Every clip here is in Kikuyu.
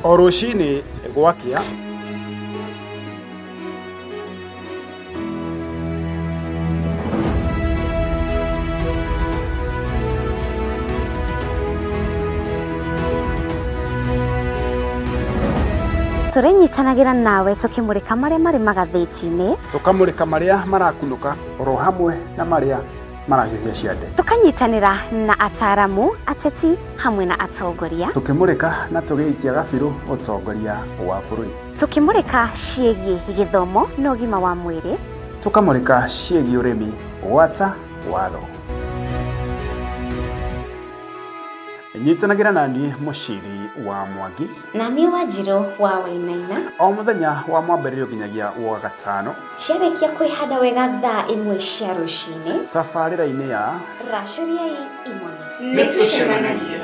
O rũcinĩ gwakĩa. Tũrĩnyitanagĩra nawe tũkĩmũrĩka marĩa marĩ magathĩti-inĩ. Tũkamũrĩka marĩa marakunũka oro hamwe na marĩa marahiũhia ciande. Tũkanyitanĩra na ataaramu, ateti hamwe na atongoria. Tũkĩmũrĩka na tũgĩikia gabirũ ũtongoria wa bũrũri. Tũkĩmũrĩka ciĩgiĩ gĩthomo na ũgima wa mwĩrĩ. Tũkamũrĩka ciĩgiĩ ũrĩmi gwata watho. Nyitanagĩra na niĩ Mũciri wa Mwangi. Na niĩ Wanjirũ wa Wainaina. O mũthenya wa mwambĩrĩrio nginyagia wa gatano. Ciarĩkia kwĩhanda wega thaa 1 cia rũcinĩ. Tabarĩra-inĩ ya Racũriai Imone. Nĩ tũcemanagie.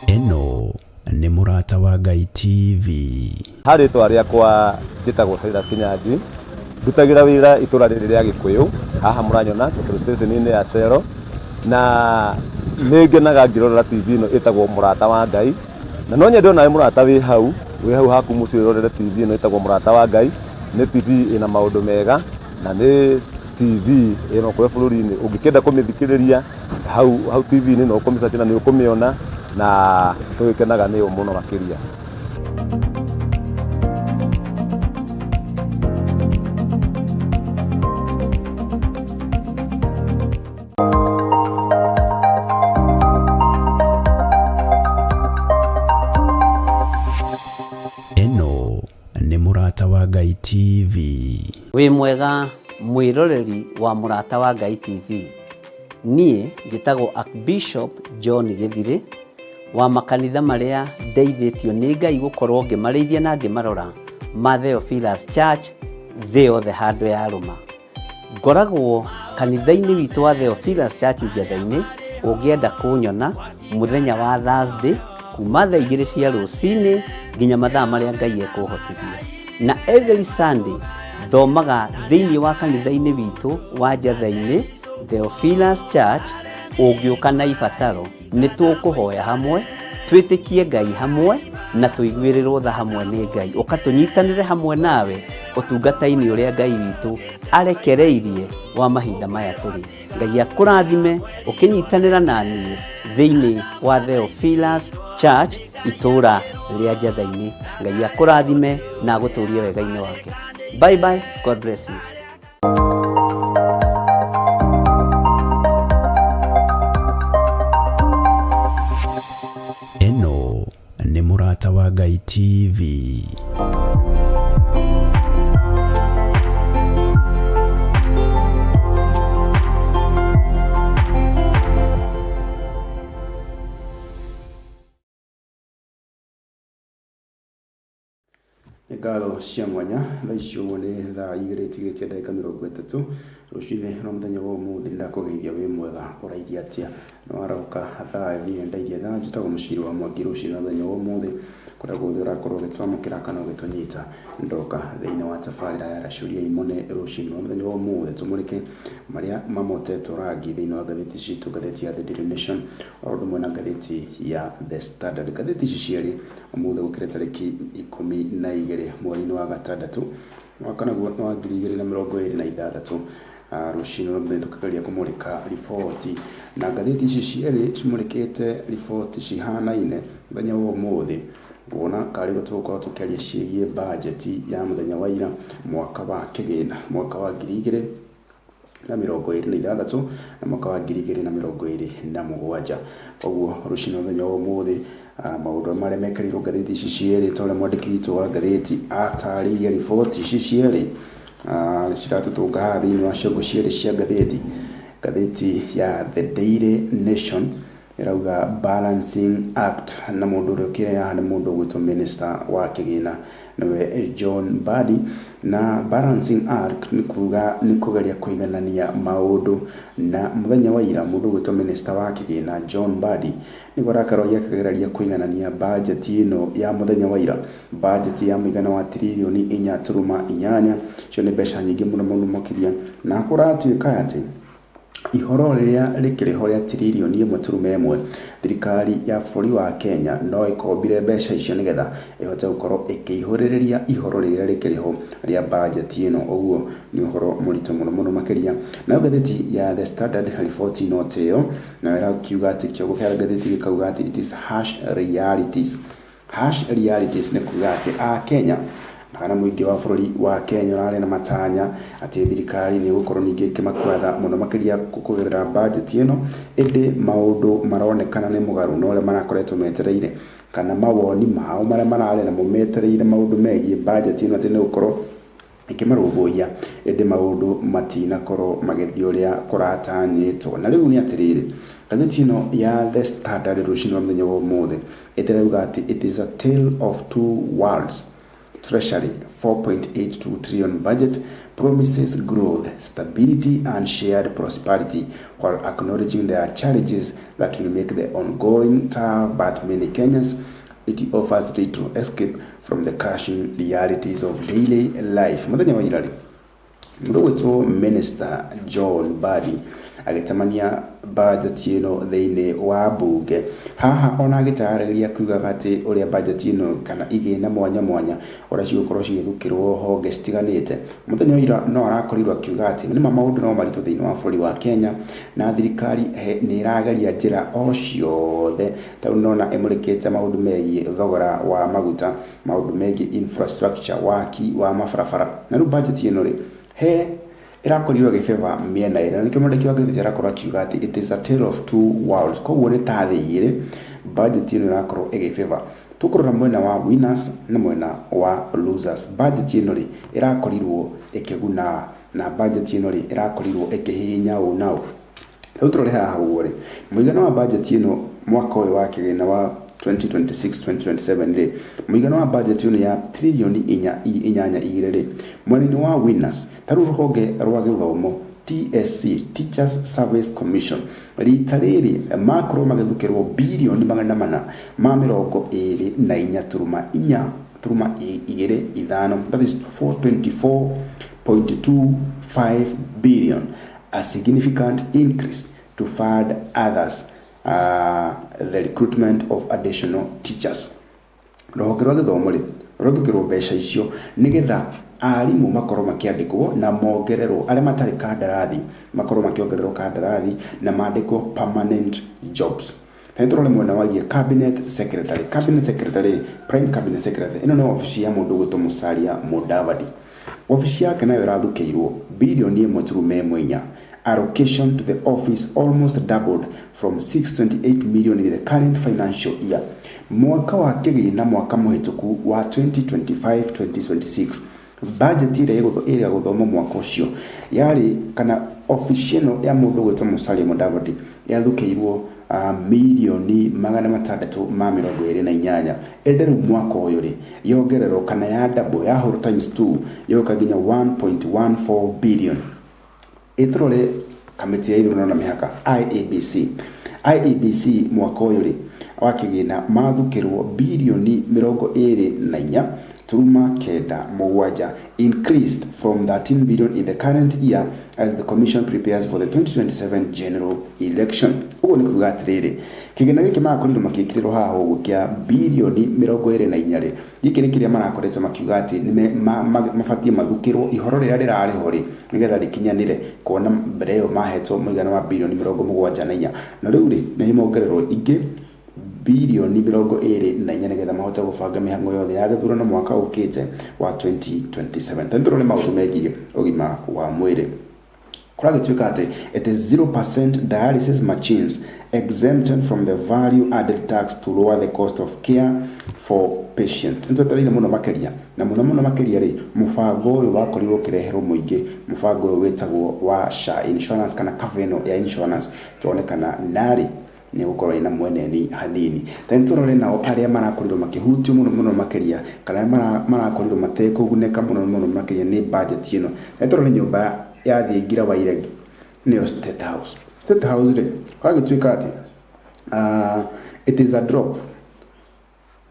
Ĩno nĩ Mũrata wa Ngai TV. Ha rĩtwa rĩakwa njĩtagwo Silas Kinyanjui, ndutagĩra wĩra itũra rĩrĩ rĩa Gĩkũyũ, haha mũranyona petrol station-inĩ ya Shell, na nĩ ngenaga ngĩrorera TV ĩno ĩtagwo Mũrata wa Ngai, na no nyende onawe mũrata wĩ hau, wĩ hau haku mũciĩ ũrorere TV ĩno ĩtagwo Mũrata wa Ngai, nĩ TV ĩna maũndũ mega, na nĩ TV ĩno kũrĩa bũrũri-inĩ, ũngĩkĩenda kũmĩthikĩrĩria hau hau TV-inĩ no ũkũmĩsearch na nĩ ũkũmĩona, na tũgĩkenaga nĩyo mũno makĩria. Ĩno nĩ Mũrata wa Ngai TV. Wĩ mwega mwĩroreri wa Mũrata wa Ngai TV. Niĩ njĩtagwo Archbishop John Gĩthirĩ wa makanitha marĩa ndeithĩtio nĩ Ngai gũkorwo ngĩmarĩithia na ngĩmarora ma Theophilus Church thĩ yothe handũ yarũma. Ngoragwo kanitha-inĩ witũ wa Theophilus Church Njetha-inĩ, ũngĩenda kũnyona mũthenya wa Thursday kuma thaa 2 cia rũcinĩ nginya mathaa marĩa Ngai ekũhotithia. Na every Sunday thomaga thĩinĩ wa kanitha-inĩ witũ wa Njetha-inĩ Theophilus Church, ũngĩũka na ibataro nĩ tũkũhoya hamwe, twĩtĩkie Ngai hamwe na tũiguĩrĩrwo tha hamwe nĩ Ngai. Ũka tũnyitanĩre hamwe nawe ũtungata-inĩ ũrĩa Ngai witũ arekereirie wa mahinda maya tũrĩ. Ngai akũrathime ũkĩnyitanĩra na niĩ thĩinĩ wa Theophilus Church itũũra rĩa Njetha-inĩ. Ngai akũrathime na agũtũrie wega-inĩ wake. Bye bye, God bless you. Ĩno nĩ Mũrata wa Ngai TV. Nĩ ngatho cia mwanya thaa ici ũguo nĩ thaa 2 itigĩtie ndagĩka 30 rũcinĩ rwa mũthenya wa ũmũthĩ. Nĩndakũgeithia wĩ mwega, ũrairie atĩa? Nĩ waroka thaa niĩ ndairie thaa. Njĩtagwo Mũciri wa Mwangi. Rũcinĩ rwa mũthenya wa ũmũthĩ kũrĩa guothe ũrakorwo ũgĩtwamũkĩra kana ũgĩtũnyita, ndoka thĩinĩ wa tabarĩra ya Racũria Imone. Rũcinĩ rwa mũthenya wa ũmũthĩ tũmũrĩke marĩa mamotetwo rangi thĩinĩ wa ngathĩti citũ, ngathĩti ya The Daily Nation o ũndũ ũmwe na ngathĩti ya The Standard. Ngathĩti ici cierĩ ũmũthĩ gũkĩrĩ tarĩki 12 mweri-inĩ wa gatandatũ mwaka naguo nĩ wa 2026. Rũcinĩ rwa mũthenya tũkĩgeria kũmũrĩka riboti, na ngathĩti ici cierĩ cimũrĩkĩte riboti cihanaine mũthenya wa ũmũthĩ. Nguona karĩ guo tũgũkorwo tũkĩaria ciĩgiĩ bajeti ya mũthenya wa ira mwaka wa kĩgĩna mwaka wa 2026 na mwaka wa 2027. Koguo rũcinĩ mũthenya wa ũmũthĩ maũndũ marĩa mekĩrĩirwo ngathĩti ici cierĩ, ta ũrĩa mwandĩki witũ wa ngathĩti atarĩirie riboti ici cierĩ ciratũtũnga haha thĩinĩ wa ciongo cierĩ cia ngathĩti. Ngathĩti ya The Daily Nation Ĩrauga balancing act, na mũndũ ũrĩa ũkĩrĩ haha nĩ mũndũ ũgwĩtwo minister wa kĩgĩna, nĩwe John Mbadi. Na balancing act nĩ kuga nĩ kũgeria kũiganania maũndũ. Na mũthenya wa ira, mũndũ ũgwĩtwo minister wa kĩgĩna John Mbadi nĩguo arakorwo akĩgeria kũiganania bajeti ĩno ya mũthenya wa ira, bajeti ya mũigana wa 4.8 tiririoni. Icio nĩ mbeca nyingĩ mũno mũno makĩria, na kũratuĩka atĩ ihoro rĩrĩa rĩkĩrĩ ho rĩa 1.1 tiririoni, thirikari ya bũrũri wa Kenya no ĩkombire mbeca icio nĩgetha ĩhote gũkorwo ĩkĩihũrĩrĩria ihoro rĩrĩa rĩkĩrĩ ho rĩa bajeti ĩno. Ũguo nĩ ũhoro mũritũ mũno mũno makĩria. Nayo ngathĩti ya The Standard, riboti no ta ĩyo, nayo ĩrakiuga atĩ kĩongo kĩa ngathĩti gĩkauga atĩ "It is harsh realities". Harsh realities nĩ kuga atĩ a Kenya kana mũingĩ wa bũrũri wa Kenya ũrarĩ na matanya atĩ thirikari nĩ ĩgũkorwo ningĩ ĩkĩmakuatha mũno makĩria kũgerera bajeti ĩno, ĩndĩ maũndũ maronekana nĩ mũgarũ na ũrĩa marakoretwo metereire, kana mawoni mao marĩa mararĩ namo metereire maũndũ megiĩ bajeti ĩno atĩ nĩ gũkorwo ĩkĩmarũmbũiya, ĩndĩ maũndũ matinakorwo magĩthiĩ ũrĩa kũratanyĩtwo. Na rĩu nĩ atĩrĩrĩ, ngathĩti ĩno ya The Standard rũcinĩ rwa mũthenya wa ũmũthĩ ĩtĩrauga atĩ "It is a tale of two worlds. Treasury 4.82 trillion budget promises growth, stability and shared prosperity while acknowledging there are challenges that will make the ongoing tough, but many Kenyans it offers little escape from the crushing realities of daily life." Mũthenya wa ira rĩ, mũndũ ũgwĩtwo Minister John Mbadi agĩtemania bajeti ĩno thĩinĩ wa mbunge haha, ona agĩtarĩria kugaga atĩ ũrĩa bajeti ĩno kana igĩna mwanya mwanya ũrĩa cigũkorwo cigĩthukĩrwo honge citiganĩte. Mũthenya wa ira no arakorirwo akiuga atĩ nĩma maũndũ no maritũ thĩinĩ wa bũrũri wa Kenya, na thirikari nĩ ĩrageria njĩra o ciothe. Ta rĩu nona ĩmũrĩkĩte maũndũ megiĩ thogora wa maguta, maũndũ megiĩ infrastructure, waki wa mabarabara. Na rĩu bajeti ĩno rĩ, he ĩrakorirwo ĩgĩbeba mĩena ĩrĩ, na nĩkĩo mwandĩki wa ngathĩti arakorwo akiuga atĩ "It is a tale of two worlds". Koguo nĩ ta thĩ igĩrĩ budget ĩno ĩrakorwo ĩgĩbeba. Tũkũrora mwena wa winners na mwena wa losers. Budget ĩno rĩ, ĩrakorirwo ĩkĩguna, na budget ĩno rĩ, ĩrakorirwo ĩkĩhihinya ũũ na ũũ. Rĩu tũrore haha ũguo rĩ, mũigana wa budget ĩno mwaka ũyũ wa kĩgĩna wa 2026-2027 rĩ, mũigana wa budget ĩno ya 8.82 tiririoni rĩ, mwena-inĩ wa winners, ta rĩu rũhonge rwa gĩthomo, TSC, Teachers Service Commission, rita rĩrĩ makorwo magĩthukĩrwo 424.4.25 birioni, that is 424.25 billion, a significant increase to fund others the recruitment of additional teachers. Rũhonge rwa gĩthomo rĩ, rũthukĩrwo mbeca icio nĩgetha arimũ makorwo makĩandĩkwo na mongererwo, arĩa matarĩ kandarathi makorwo makĩongererwo kandarathi na mandĩkwo permanent jobs. Na tũrore mwena wagiĩ cabinet secretary. Cabinet secretary, prime cabinet secretary, ĩno nĩ obici ya mũndũ ũgwĩtwo Musalia Mudavadi. Obici yake nayo ĩrathukĩirwo 1.14 birioni. Allocation to the office almost doubled from 628 million in the current financial year. Mwaka wa kĩgĩna, mwaka mũhĩtũku wa 2025-2026, budget ĩrĩa ĩrĩa gũthomwo mwaka ũcio yarĩ kana obici ĩno ya mũndũ ũgwĩtwo Musalia Mudavadi yathukĩirwo 628 mirioni. Ĩndĩ rĩu mwaka ũyũ rĩ, yongererwo kana ya double, yahũrwo times 2, yoka nginya 1.14 billion. Ĩtũrore kamĩtĩ ya ithurano na mĩhaka, IEBC. IEBC mwaka ũyũ rĩ wa kĩgĩna mathukĩrwo 24.97 birioni, increased from 13 billion in the current year as the commission prepares for the 2027 general election. Ũguo nĩ kuga atĩrĩrĩ, kĩgĩna gĩkĩ marakorirwo magĩkĩrĩrwo haha ũguo kĩa 24 birioni rĩ, gĩkĩ nĩ kĩrĩa marakoretwo makiuga atĩ mabatiĩ mathukĩrwo ihoro rĩrĩa rĩrarĩ ho rĩ, nĩgetha rĩkinyanĩre, kuona mbere ĩyo mahetwo mũigana wa 74 birioni, na rĩu rĩ, nĩ mongererwo ingĩ 24 birioni nĩgetha mahote gũbanga mĩhang'o yothe ya gĩthurano mwaka ũkĩte wa 2027. Ta nĩtũrore maũndũ megiĩ ũgima wa mwĩrĩ. Kũragĩtuĩka atĩ it is 0% dialysis machines exempted from the value added tax to lower the cost of care for patient. Nĩ twetereire mũno makĩria, na mũno mũno makĩria rĩ, mũbango ũyũ wakorirwo ũkĩreherwo mũingĩ, mũbango ũyũ wĩtagwo wa SHA insurance kana cover ĩno ya insurance, tuone kana narĩ Nĩ ĩgũkorwo ĩna mweneni hanini. Ta nĩ tũrore nao arĩa marakorirwo makĩhutio mũno mũno makĩria, kana arĩa marakorirwo matekũgunĩka mũno mũno makĩria nĩ budget ĩno. Ta nĩ tũrore nyũmba ya Thingira wa Iregi, nĩyo State House. State House rĩ, gwagĩtuĩka atĩ it is a drop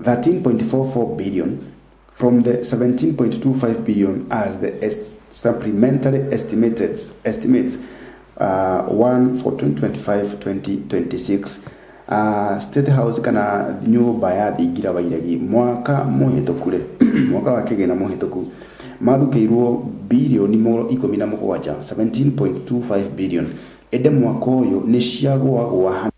13.44 billion from the 17.25 billion as the supplementary estimates one for 2025-2026. State House kana nyũmba ya Thingira wa Iregi, mwaka mũhĩtũku rĩ, mwaka wa kĩgĩna mũhĩtũku, mathukĩirwo birioni 17, 17.25 billion, ĩndĩ mwaka ũyũ nĩ ciagũagũa.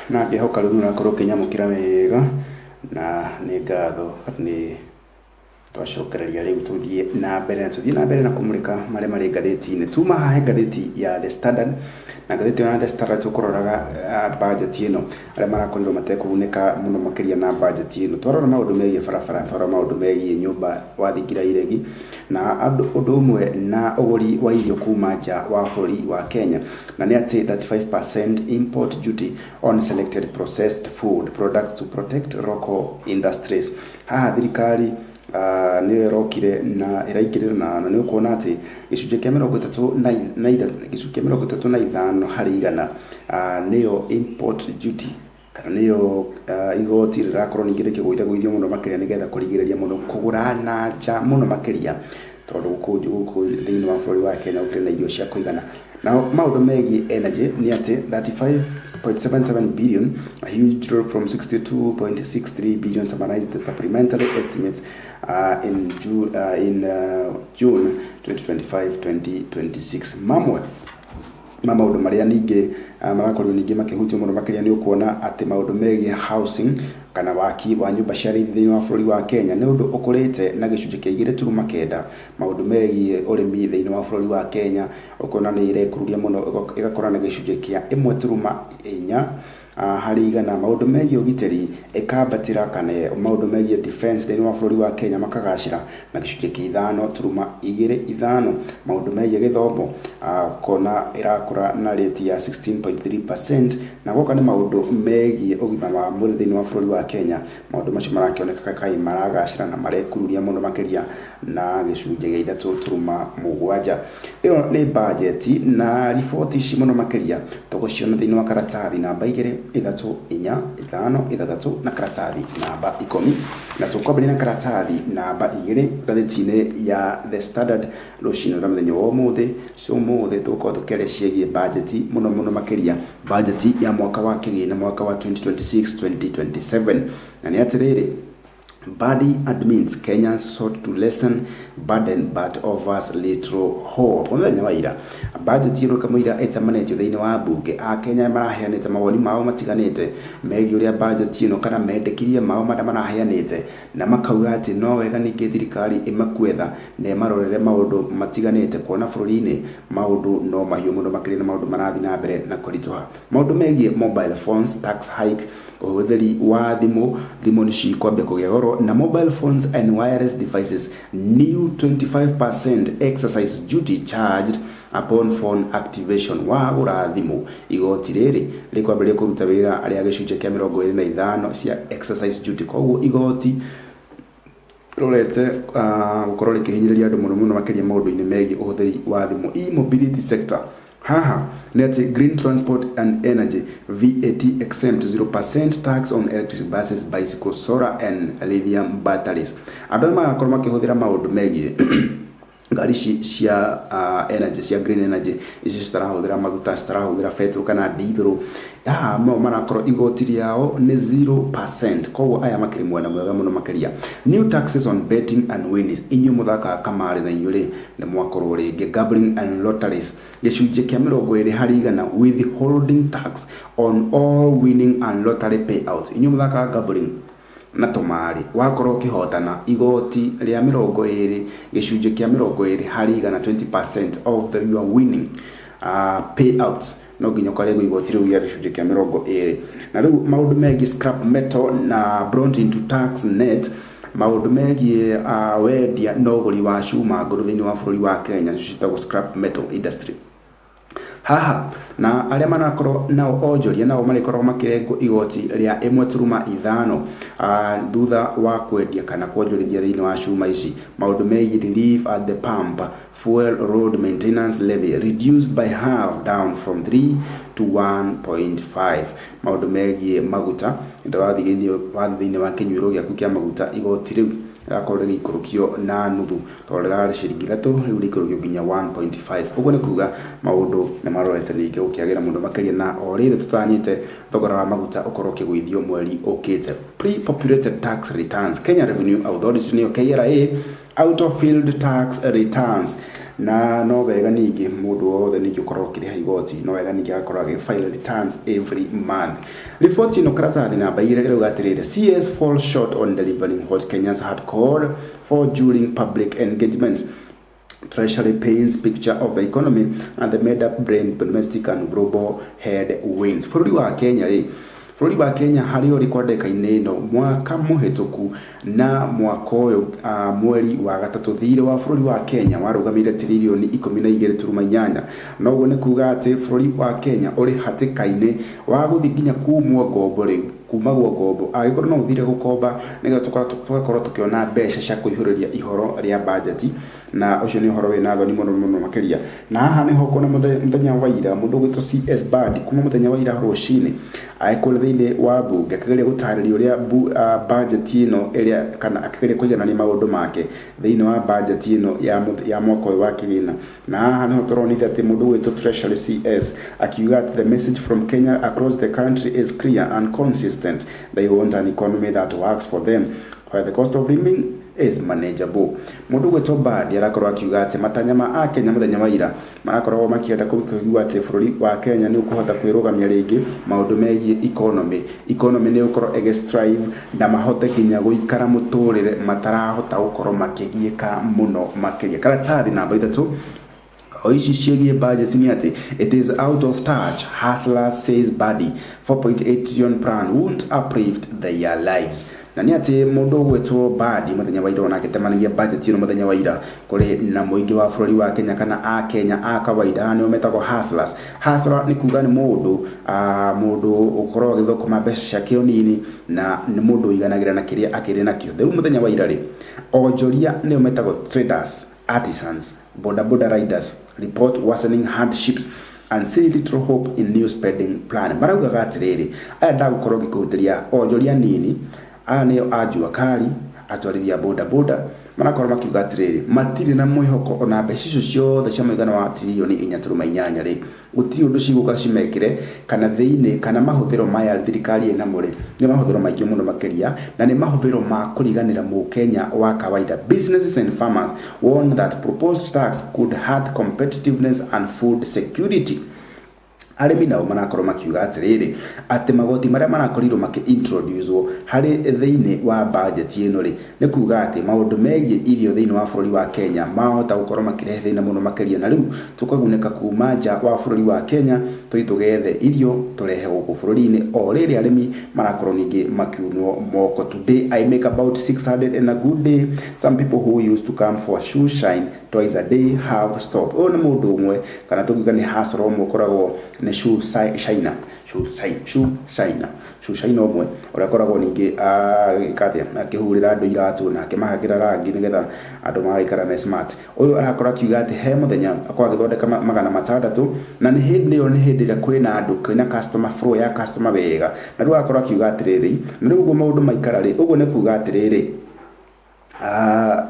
Na ngĩhoka rĩu nĩũrakorwo ũkĩnyamũkĩra wega, na nĩ ngatho nĩ twacokereria. Rĩu tũthiĩ na mbere na tũthiĩ na mbere na kũmũrĩka marĩa marĩ ngathĩti-inĩ. Tuma haha he ngathĩti ya The Standard, na ngathĩti ĩno ya The Standard tũkũroraga budget ĩno, arĩa marakorirwo matekũgunĩka mũno makĩria na budget ĩno. Twarora maũndũ megiĩ barabara, twarora maũndũ megiĩ nyũmba wa Thingira Iregi, na ũndũ ũmwe na ũgũri wa irio kuma nja wa bũrũri wa Kenya, na nĩ atĩ 35% import duty on selected processed food products to protect local industries. Haha thirikari nĩyo ĩrokire na ĩraingĩrĩra, na nĩ ũkuona atĩ gĩcunjĩ kĩa 35% nĩyo import duty, kana nĩyo igoti rĩrakorwo ningĩ rĩkĩgũithagũithio mũno makĩria, nĩgetha kũrigĩrĩria mũno kũgũra na nja mũno makĩria, tondũ gũkũ thĩinĩ wa bũrũri wa Kenya gũkĩrĩ na irio cia kũigana. Nao maũndũ megiĩ energy nĩ atĩ 35.77 billion, a huge drop from 62.63 billion, summarized the supplementary estimates in June 2025-2026. Mamwe ma maũndũ marĩa ningĩ marakorirwo ningĩ makĩhutio mũno makĩria, nĩ ũkuona atĩ maũndũ megiĩ housing kana waki wa nyũmba cia raithi thĩinĩ wa bũrũri wa Kenya nĩ ũndũ ũkũrĩte na gĩcunjĩ kĩa 2.9. Maũndũ megiĩ ũrĩmi thĩinĩ wa bũrũri wa Kenya, ũkona nĩ ĩrekururia mũno, ĩgakorwo na gĩcunjĩ kĩa 1.4. Harĩ igana. Maũndũ megiĩ ũgitĩri ĩkambatĩra, kana maũndũ megiĩ defense thĩinĩ wa bũrũri wa Kenya makagacĩra na gĩcunjĩ kĩa 5.25. Maũndũ megiĩ gĩthomo, kona ĩrakũra na rate ya 16.3%. Na guoka nĩ maũndũ megiĩ ũgima wa mwĩrĩ thĩinĩ wa bũrũri wa Kenya, maũndũ macio marakĩoneka kaĩ maragacĩra na marekururia mũno makĩria na gĩcunjĩ gĩa 3.7. Ĩyo nĩ bajeti na riboti ici mũno makĩria tũgũciona thĩinĩ wa karatathi namba 2, 3, 4, 5, 6 na karatathi namba 10. Na tũkwambĩrĩria na karatathi namba 2 ngathĩti-inĩ ya The Standard rũcinĩ rwa mũthenya wa ũmũthĩ. Ũmũthĩ tũgũkorwo tũkĩaria ciĩgiĩ bajeti, mũno mũno makĩria bajeti ya mwaka wa kĩgĩna, mwaka wa 2026 2027. Na nĩ atĩrĩrĩ, Mbadi admits Kenyans sought to lessen burden but offers little hope. Mũthenya wa ira, budget ĩno kamũira ĩtamanĩtio thĩinĩ wa mbunge, Akenya maraheanĩte mawoni mao matiganĩte megiĩ ũrĩa budget ĩno, kana mendekithia mao marĩa maraheanĩte, na makauga atĩ no wega ningĩ thirikari ĩmakuetha na ĩmarorere maũndũ matiganĩte, kuona bũrũri-inĩ maũndũ no mahiũ mũno makĩria na maũndũ marathiĩ na mbere na kũritũha. Maũndũ megiĩ mobile phones tax hike, ũhũthĩri wa thimũ, thimũ nĩ cikwambia kũgĩa goro, na mobile phones and wireless devices, new 25% excise duty charged upon phone activation. Wagũra thimũ, igoti rĩrĩ rĩkwambĩrĩria kũruta wĩra rĩa gĩcunjĩ kĩa 25 cia excise duty. Koguo igoti rorete gũkorwo rĩkĩhinyĩrĩria andũ mũno mũno makĩria maũndũ-inĩ megiĩ ũhũthĩri wa thimũ. E-mobility sector, haha nĩ atĩ green transport and energy, VAT exempt, 0% tax on electric buses, bicycles, solar and lithium batteries. Andũ arĩa marakorwo makĩhũthĩra maũndũ megiĩ ngari ici cia energy, cia green energy, ici citarahũthĩra maguta, citarahũthĩra petrol kana diesel, haha mo marakorwo igoti rĩao nĩ 0%. Koguo aya makĩrĩ mwena mwega mũno makĩria. New taxes on betting and winnings, inyuĩ mũthakaga kamarĩ na inyuĩ rĩ nĩ mwakorwo rĩngĩ, gambling and lotteries, gĩcunjĩ kĩa 20% withholding tax on all winning and lottery payouts. Inyuĩ mũthakaga gambling na tũmarĩ, wakorwo ũkĩhotana, igoti rĩa 20, gĩcunjĩ kĩa 20%, 20% of the your winning payouts, no nginya ũkarengwo igoti rĩu rĩa gĩcunjĩ kĩa 20. Na rĩu maũndũ megiĩ scrap metal na brought into tax net, maũndũ megiĩ wendia na ũgũri wa cuma ngũrũ thĩinĩ wa bũrũri wa Kenya, nĩcio ciĩtagwo scrap metal industry haha, na arĩa marakorwo nao onjoria nao marĩkoragwo makĩrengwo igoti rĩa 1.5 thutha wa kwendia kana kuonjorithia thĩinĩ wa cuma ici. Maũndũ megiĩ relief at the pump, fuel road maintenance levy reduced by half, down from 3 to 1.5. Maũndũ megiĩ maguta, wathiĩ thĩinĩ wa kĩnyuĩro gĩaku kĩa maguta, igoti rĩu rĩrakorwo rĩgĩikũrũkio na nuthu, tondũ rĩrarĩ ciringi 3, rĩu rĩikũrũkio nginya 1.5. Ũguo nĩ kuga maũndũ nĩ marorete ningĩ gũkĩagĩra mũno makĩria, na o rĩrĩ tũtanyĩte thogora wa maguta ũkorwo ũkĩgũithio mweri ũkĩte. Pre-populated tax returns, Kenya Revenue Authority, nĩyo KRA, auto-filled tax returns, na no wega ningĩ mũndũ wothe ningĩ ũkorwo ũkĩrĩha igoti, no wega ningĩ agakorwo agĩ file returns every month. Riboti ĩno karatathi namba 2 ĩrauga atĩrĩrĩ, CS fall short on delivering what Kenyans had called for during public engagement. Treasury paints picture of the economy and the made up brain domestic and global headwinds. Bũrũri wa Kenya rĩ, bũrũri wa Kenya harĩ ũrĩ kwa ndagĩka-inĩ ĩno, mwaka mũhĩtũku na mwaka ũyũ, mweri wa gatatũ, thirĩ wa bũrũri wa Kenya warũgamĩire tiririoni 12.8. Noguo nĩ kuga atĩ bũrũri wa Kenya ũrĩ hatĩka-inĩ wa gũthiĩ nginya kumwo ngombo rĩu, kumagwo ngombo angĩkorwo no ũthire gũkomba, nĩgetha tũgakorwo tũkĩona mbeca cia kũihũrĩria ihoro rĩa bajeti. Na ũcio nĩ ũhoro wĩna thoni mũno mũno makĩria. Na haha nĩho ũkuona mũthenya wa ira mũndũ ũgwĩtwo CS Mbadi, kuma mũthenya wa ira rũcinĩ agĩkũrĩa thĩinĩ wa mbunge akĩgeria gũtarĩria ũrĩa bajeti ĩno ĩrĩa, kana akĩgeria kũiganania maũndũ make thĩinĩ wa bajeti ĩno ya mwaka ũyũ wa kĩgĩna. Na haha nĩho tũronire atĩ mũndũ ũgwĩtwo Treasury CS akiuga atĩ the message from Kenya across the country is clear and consistent: they want an economy that works for them where the cost of living is manageable. Mũndũ ũgwĩtwo Mbadi arakorwo akiuga atĩ matanya ma Akenya mũthenya wa ira marakoragwo makĩenda kũigua atĩ bũrũri wa Kenya nĩ ũkũhota kwĩrũgamia rĩngĩ maũndũ megiĩ economy, economy nĩ ũkorwo ĩgĩ na mahote nginya gũikara mũtũrĩre matarahota gũkorwo makĩgiĩka mũno makĩria. Karatathi namba 3. O ici ciĩgiĩ budget nĩ atĩ it is out of touch, hustler says. Badi 4.8 trillion plan won't uplift their lives. Na nĩ atĩ mũndũ ũgwĩtwo Badi mũthenya wa ira ona agĩtemanagia budget ĩno mũthenya wa ira kũrĩ na mũingĩ wa bũrũri wa Kenya kana a Kenya a kawaida, nĩo metagwo hustlers. Hustler nĩ kuga nĩ mũndũ mũndũ ũkoragwo agĩthũkũma mbeca ciake o nini na nĩ mũndũ ũiganagĩra na kĩrĩa akĩrĩ nakĩo. Rĩu mũthenya wa ira rĩ, onjoria nĩo metagwo traders, artisans, boda boda riders report worsening hardships and see little hope in new spending plan. Maraugaga atĩrĩrĩ, aya ndagũkorwo ngĩkũhutĩria onjoria nini, aya nĩo a jua kali, atwarithia boda boda, marakorwo makiuga atĩrĩrĩ, matirĩ na mwĩhoko ona mbeca icio ciothe cia mũigana wa tiririoni 4.8 rĩ, gũtirĩ ũndũ cigũka cimekĩre kana thĩinĩ kana mahũthĩro maya thirikari ĩnamo rĩ, nĩ mahũthĩro maingĩ mũno makĩria na nĩ mahũthĩro ma kũriganĩra mũkenya wa kawaida. Businesses and farmers warn that proposed tax could hurt competitiveness and food security. Arĩmi nao marakorwo makiuga atĩrĩrĩ, atĩ magoti marĩa marakorirwo makĩ introduce harĩ thĩinĩ wa budget ĩno rĩ, nĩ kuga atĩ maũndũ megiĩ irio thĩinĩ wa bũrũri wa Kenya mahota gũkorwo makĩrehe thĩna mũno makĩria, na rĩu tũkagunĩka kuma nja wa bũrũri wa Kenya tũthiĩ tũgethe irio tũrehe gũkũ bũrũri-inĩ, o rĩrĩ arĩmi marakorwo ningĩ makiunwo moko. Today I make about 600 in a good day. Some people who used to come for shoe shine twice a day have stopped. Ũyũ nĩ mũndũ ũmwe kana tũngiuga nĩ hustler ũmwe ũkoragwo nĩ shoe shiner, shoe shiner, shoe shiner ũmwe ũrĩa ũkoragwo ningĩ agĩka atĩa, akĩhurĩra andũ iratũ na akĩmahakĩra rangi nĩgetha andũ magaikara me smart. Ũyũ arakorwo akiuga atĩ he mũthenya akorwo agĩthondeka 600, na nĩ hĩndĩ ĩyo nĩ hĩndĩ ĩrĩa kwĩna andũ, kwĩna customer flow ya customer wega, na rĩu agakorwo akiuga atĩrĩrĩ, na rĩu ũguo maũndũ maikara rĩ, ũguo nĩ kuga atĩrĩrĩ,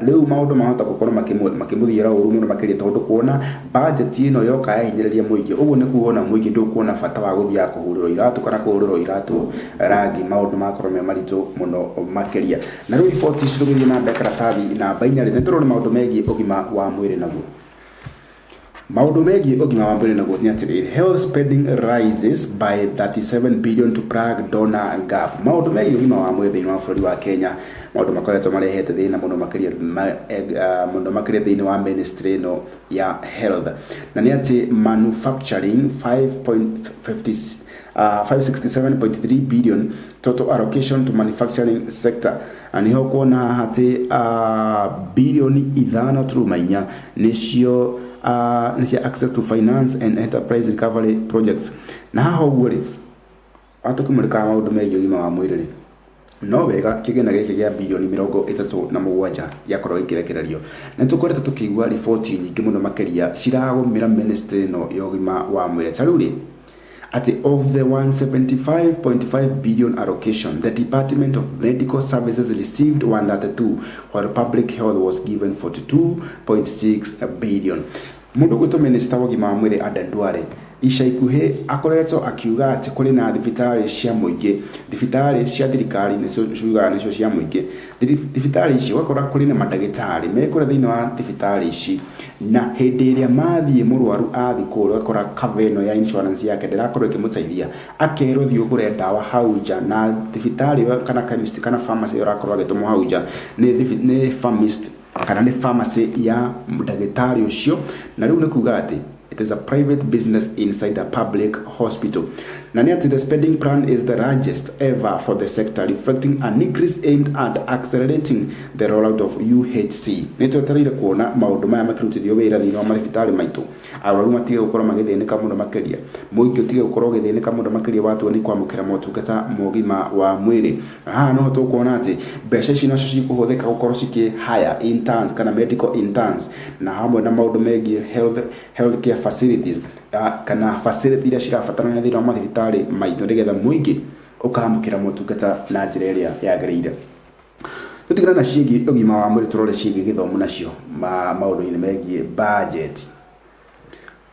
rĩu maũndũ mahota gũkorwo makĩmũthiĩra ũru mũno makĩria, tondũ kuona budget ĩno yoka yahinyĩrĩria mũingĩ, ũguo nĩ kuona mũingĩ ndũkuona bata wa gũthiaga kũhũrĩrwo iratũ kana kũhũrĩrwo iratũ rangi, maũndũ magakorwo me maritũ mũno makĩria. Na rĩu riboti ici tũgĩthiĩ na mbere karatathi namba 4 rĩ, nĩ tũrona maũndũ megiĩ ũgima wa mwĩrĩ naguo. Maũndũ megiĩ ũgima wa mwĩrĩ naguo nĩ atĩrĩrĩ, health spending rises by 37 billion to plug donor gap. Maũndũ megiĩ ũgima wa mwĩrĩ thĩinĩ wa bũrũri wa Kenya, maũndũ makoretwo marehete thĩna mũno makĩria mũno makĩria thĩinĩ wa ministry ĩno ya health, na nĩ atĩ manufacturing 5.50 567.3 billion total allocation to manufacturing sector, na nĩho kuona haha atĩ 5 bilioni nĩcio nĩ cia access to finance and enterprise recovery projects. Na haha ũguo rĩ, tũkĩmũrĩkaga maũndũ megiĩ ũgima wa mwĩrĩ rĩ, no wega kĩgĩna gĩkĩ gĩa 37 bilioni gĩakorwo gĩkĩrekererio. Nĩ tũkoretwo tũkĩigua riboti nyingĩ mũno makĩria ciragũmĩra ministry ĩno ya ũgima wa mwĩrĩ. Ta rĩu rĩ, atĩ of the 175.5 billion allocation, the Department of Medical Services received 132, while public health was given 42.6 billion. Mũndũ gwĩtwo minister wa ũgima wa mwĩrĩ Aden Duale ica ikuhĩ akoretwo akiuga atĩ kũrĩ na thibitarĩ cia mũingĩ, thibitarĩ cia thirikari nĩcio ciugaga nĩcio cia mũingĩ. Thibitarĩ ici ũgakora kũrĩ na mandagĩtarĩ mekũrĩa thĩinĩ wa thibitarĩ ici, na hĩndĩ ĩrĩa mathiĩ mũrwaru athiĩ kũrĩa, ũgakora cover ĩno ya insurance yake ndĩrakorwo ĩkĩmũteithia, akerwo thiĩ ũgũre ndawa hau nja, na thibitarĩ ĩyo kana chemist kana pharmacy ĩyo ũrakorwo agĩtũmwo hau nja nĩ pharmacist kana nĩ pharmacy ya ndagĩtarĩ ũcio, na rĩu nĩ kuga atĩ it is a private business inside a public hospital. Na nĩ atĩ the spending plan is the largest ever for the sector, reflecting an increase aimed at accelerating the rollout of UHC. Nĩ twetereire kuona maũndũ maya makĩrutithio wĩra thĩinĩ wa mathibitarĩ maitũ, arwaru matige gũkorwo magĩthĩnĩka mũno makĩria, mũingĩ ũtige gũkorwo ũgĩthĩnĩka mũno makĩria watua nĩ kwamũkĩra motungata ma ũgima wa mwĩrĩ. Na haha noho tũkuona atĩ mbeca ici nacio cikũhũthĩka gũkorwo cikĩ hire interns kana medical interns, na hamwe na maũndũ megiĩ health care facilities kana facility iria cirabatarania thĩinĩ wa mathibitarĩ maitũ, nĩgetha mũingĩ ũkamũkĩra motungata na njĩra ĩrĩa yagĩrĩire. Tũtigana na ciĩgiĩ ũgima wa mwĩrĩ, tũrore ciĩgiĩ gĩthomo nacio maũndũ-inĩ megiĩ budget.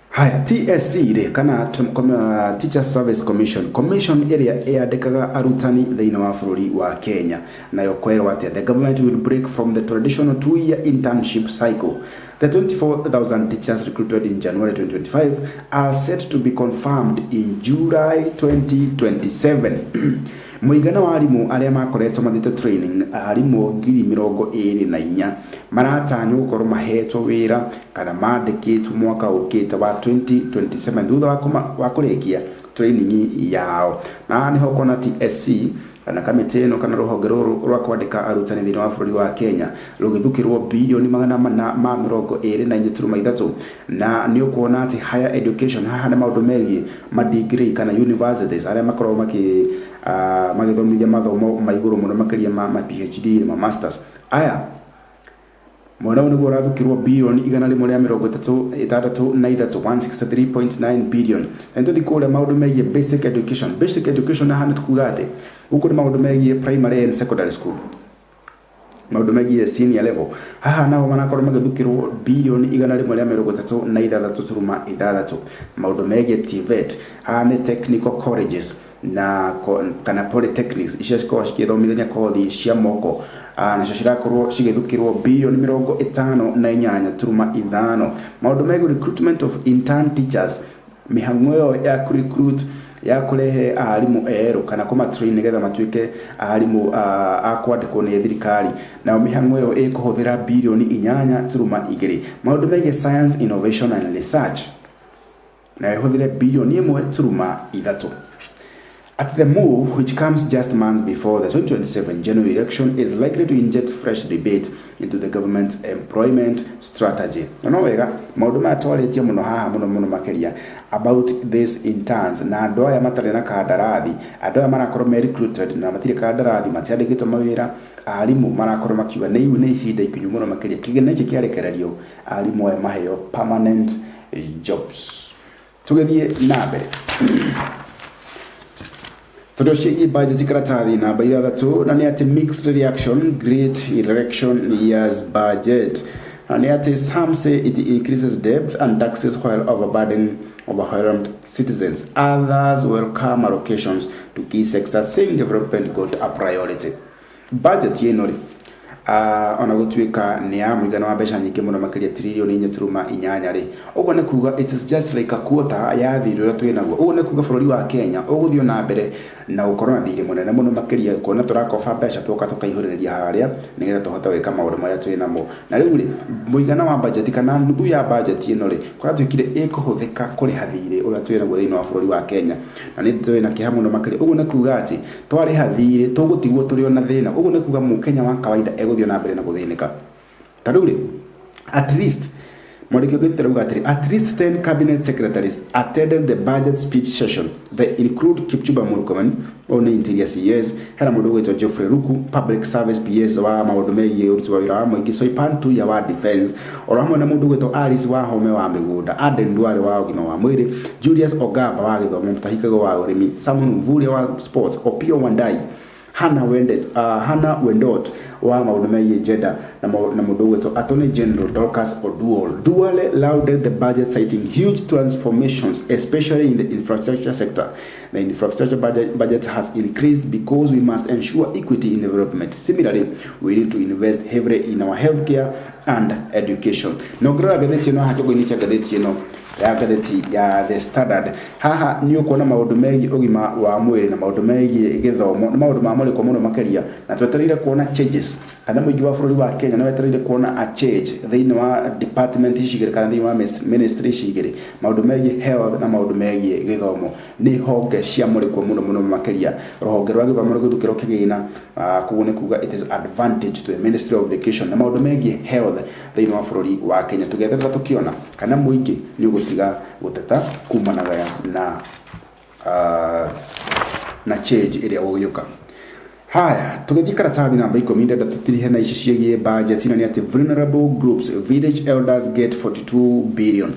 Haya, TSC rĩ, kana Teacher Service Commission, commission ĩrĩa ĩandĩkaga arutani thĩinĩ wa bũrũri wa Kenya, nayo kwerwo atĩa? The government will break from the traditional 2-year internship cycle. The 24,000 teachers recruited in January 2025 are set to be confirmed in July 2027. Mũigana wa arimũ arĩa makoretwo mathiĩte training, arimũ 24,000 maratanywo gũkorwo mahetwo wĩra kana mandĩkĩtwo mwaka ũkĩte wa 2027 thutha wa kũrĩkia training yao. Na haha nĩho ũkona TSC kana kamĩtĩ ĩno kana rũhonge rũrũ rwa kwandĩka arutani thĩinĩ wa bũrũri wa Kenya rũgĩthukĩrwo 424.3 bilioni. Na nĩ ũkuona atĩ higher education haha nĩ maũndũ megiĩ ma degree kana universities arĩa makoragwo magĩthomithia mathomo ma igũrũ mũno makĩria ma PhD, ma masters. Aya mwena ũyũ nĩguo ũrathukĩrwo 136.3 bilioni, 163.9 billion. Na nĩtũthiĩ kũrĩa maũndũ megiĩ basic education. Basic education haha nĩ tukuga atĩ gũkũ nĩ maũndũ megiĩ primary and secondary school, maũndũ megiĩ senior level. Haha nao marakorwo magĩthukĩrwo 136.6 bilioni. Maũndũ megiĩ TVET, haha nĩ technical colleges na kana polytechnics icio cikoragwo cikĩthomithania kothi cia moko, nacio cirakorwo cigĩthukĩrwo 58.5 bilioni. Maũndũ megiĩ recruitment of intern teachers, mĩhang'o ĩyo ya recruit, ya kũrehe arimũ erũ kana kũmatrain nĩgetha matuĩke arimũ a kwandĩkwo nĩ thirikari, nayo mĩhang'o ĩyo ĩkũhũthĩra 8.2 bilioni. Maũndũ megiĩ science, innovation and research, nayo ĩhũthĩre 1.3 bilioni. At the move, which comes just months before the 2027 general election, is likely to inject fresh debate into the government's employment strategy. Na no wega maũndũ maya twarĩtie mũno haha mũno mũno makĩria about this interns na andũ aya matarĩ na kandarathi, andũ aya marakorwo me recruited na matirĩ kandarathi, matiandĩkĩtwo mawĩra. Arimũ marakorwo makiuga nĩ iu nĩ ihinda ikinyu mũno makĩria kĩgĩna gĩkĩ kĩarekererio arimũ aya maheo permanent jobs. Tũgĩthiĩ na mbere tondũ ciĩgiĩ budget, karatathi namba 6, na nĩ atĩ mixed reaction great election years budget, na nĩ atĩ some say it increases debt and taxes while overburdening overwhelmed citizens. Others welcome allocations to key sectors, saying development got a priority. Budget ĩno rĩ, ona gũtuĩka nĩ ya mũigana wa mbeca nyingĩ mũno makĩria 4.8 trillion rĩ, ũguo nĩ kuga it is just like a quarter ya thirĩ ũrĩa twĩ naguo. Ũguo nĩ kuga bũrũri wa Kenya ũgũthiĩ na mbere na gũkorwo na thirĩ mũnene mũno makĩria, kuona tũrakoba mbeca tũka tũkaihũrĩrĩria harĩa nĩgetha tũhote gwĩka maũndũ marĩa twĩ namo. Na rĩu rĩ, mũigana wa budget kana nuthu ya budget ĩno rĩ, kũratuĩkire ĩkũhũthĩka kũrĩha thirĩ ũrĩa twĩ naguo thĩinĩ wa bũrũri wa Kenya, na nĩ twĩ na kĩeha mũno makĩria. Ũguo nĩ kuga atĩ twarĩha thirĩ tũgũtigwo tũrĩ ona thĩna. Ũguo nĩ kuga mũkenya wa kawaida egũthiĩ na mbere na gũthĩnĩka. Ta rĩu rĩ, at least mwandĩki ũngĩ arauga atĩrĩ, at least 10 cabinet secretaries attended the budget speech session. They include Kipchumba Murkomen, ũyũ nĩ Interior CS, hena mũndũ ũgwĩtwo Geoffrey Ruku, Public Service PS wa maũndũ megiĩ ũruti wa wĩra wa mũingĩ, Soipan Tuya wa Defense, oro hamwe na mũndũ ũgwĩtwo Alice Wahome wa mĩgũnda, Aden Duale wa ũgima wa mwĩrĩ, Julius Ogamba wa gĩthomo, Mutahi Kagwe wa ũrĩmi, Simon Mvurya wa Sports, Opiyo Wandayi, Hannah Wendot wa maũndũ megiĩ gender na mũndũ ũgwĩtwo Attorney General Dorcas Oduol. Duale lauded the budget, citing huge transformations, especially in the infrastructure sector. The infrastructure budget has increased because we must ensure equity in development. Similarly, we need to invest heavily in our healthcare and education. Na ũngĩrora ngathĩti ĩno haha, kĩongo-inĩ kĩa ngathĩti ĩno ya ngathĩti ya The Standard haha, nĩ ũkuona maũndũ megiĩ ũgima wa mwĩrĩ na maũndũ megiĩ gĩthomo nĩ maũndũ mamũrĩkwo mũno makĩria, na twetereire kuona changes kana mũingĩ wa bũrũri wa Kenya nĩ wetereire kuona a change thĩinĩ wa department ici igĩrĩ kana thĩinĩ wa ministry ici igĩrĩ. Maũndũ megiĩ health na maũndũ megiĩ gĩthomo nĩ honge ciamũrĩkwo mũno mũno makĩria. Rũhonge rwa gĩthomo rũgĩthukĩrwo kĩgĩna, koguo nĩ kuga it is advantage to the Ministry of Education, na maũndũ megiĩ health thĩinĩ wa bũrũri wa Kenya tũgĩeterera tũkĩona kana mũingĩ nĩ ũgũtiga gũteta kumanaga na change ĩrĩa gũgĩũka. Haya, tũgĩthiĩ karatathi namba 10, ndenda tũtirihe na ici ciĩgiĩ budget, na nĩ atĩ vulnerable groups, village elders get 42 billion.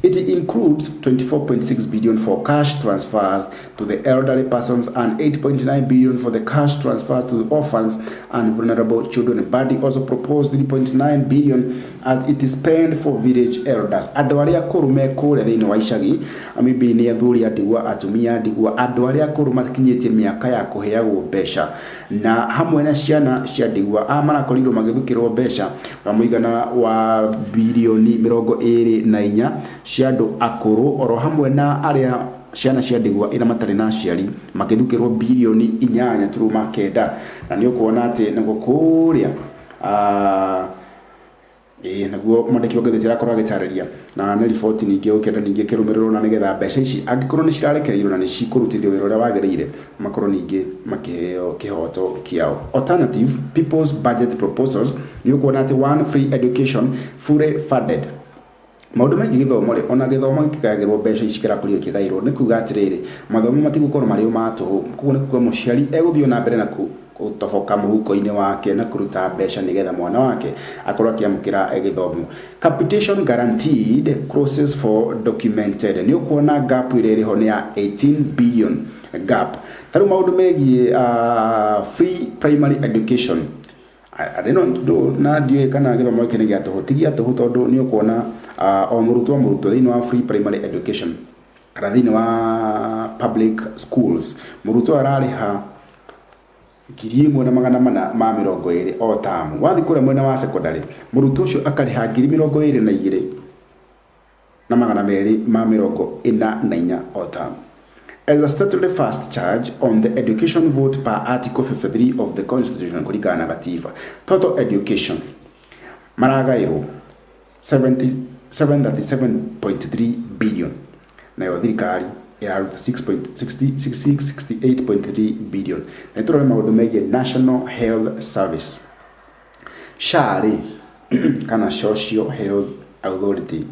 It includes 24.6 billion for cash transfers to the elderly persons and 8.9 billion for the cash transfers to the orphans and vulnerable children. Mbadi also proposed 3.9 billion as it is spent for village elders. Andũ arĩa akũrũ me kũrĩa thĩinĩ wa icagi, maybe nĩ athuri a ndigwa, atumia a ndigwa, andũ arĩa akũrũ makinyĩtie mĩaka ya kũheagwo mbeca na hamwe na ciana cia ndigwa, a marakorirwo magĩthukĩrwo mbeca wa mũigana wa 24 bilioni cia andũ akũrũ oro hamwe na arĩa Ciana cia ndigwa ira matarĩ na aciari makĩthukĩrwo bilioni 8.9. Na nĩ ũkuona atĩ naguo kũrĩa, ĩĩ, naguo mwandĩki wa ngathĩti arakorwo agĩtarĩria, na nĩ riboti ningĩ ũkĩenda ningĩ kĩrũmĩrĩrwo, na nĩgetha mbeca ici angĩkorwo nĩ cirarekereirio na nĩ cikũrutithio wĩra ũrĩa wagĩrĩire, makorwo ningĩ makĩheo kĩhoto kĩao. Alternative People's Budget Proposals, nĩ ũkuona atĩ one, free education fully funded. Maũndũ megiĩ gĩthomo rĩ, ona gĩthomo gĩkĩgayagĩrwo mbeca ici kĩrakorirwo kĩgaĩrwo, nĩ kuga atĩrĩrĩ, mathomo matigũkorwo marĩ o ma tũhũ. Koguo nĩ kuga mũciari egũthiĩ na mbere na gũtoboka mũhuko-inĩ wake na kũruta mbeca nĩgetha mwana wake akorwo akĩamũkĩra gĩthomo. Capitation guaranteed clauses for documented, nĩ ũkuona gap ĩrĩa ĩrĩho nĩ ya 18 billion gap. Ta rĩu maũndũ megiĩ free primary education arĩ no na ndiũĩ kana gĩthomo gĩkĩ nĩ gĩa tũhũ. Ti gĩa tũhũ, tondũ nĩ ũkuona o mũrutwo o mũrutwo thĩinĩ wa free primary education kana thĩinĩ wa public schools, mũrutwo ararĩha 1,420 o tamu. Wathiĩ kũrĩa mwena wa secondary, mũrutwo ũcio akarĩha 22,244 o tamu as a statutory first charge on the education vote per Article 53 of the Constitution. Kũringana na gatiba, total education maragaĩrwo 737.3 billion, nayo thirikari ĩraruta 6.68.3 billion. Na tũrore maũndũ megiĩ National Health Service, SHA rĩ, kana Social Health Authority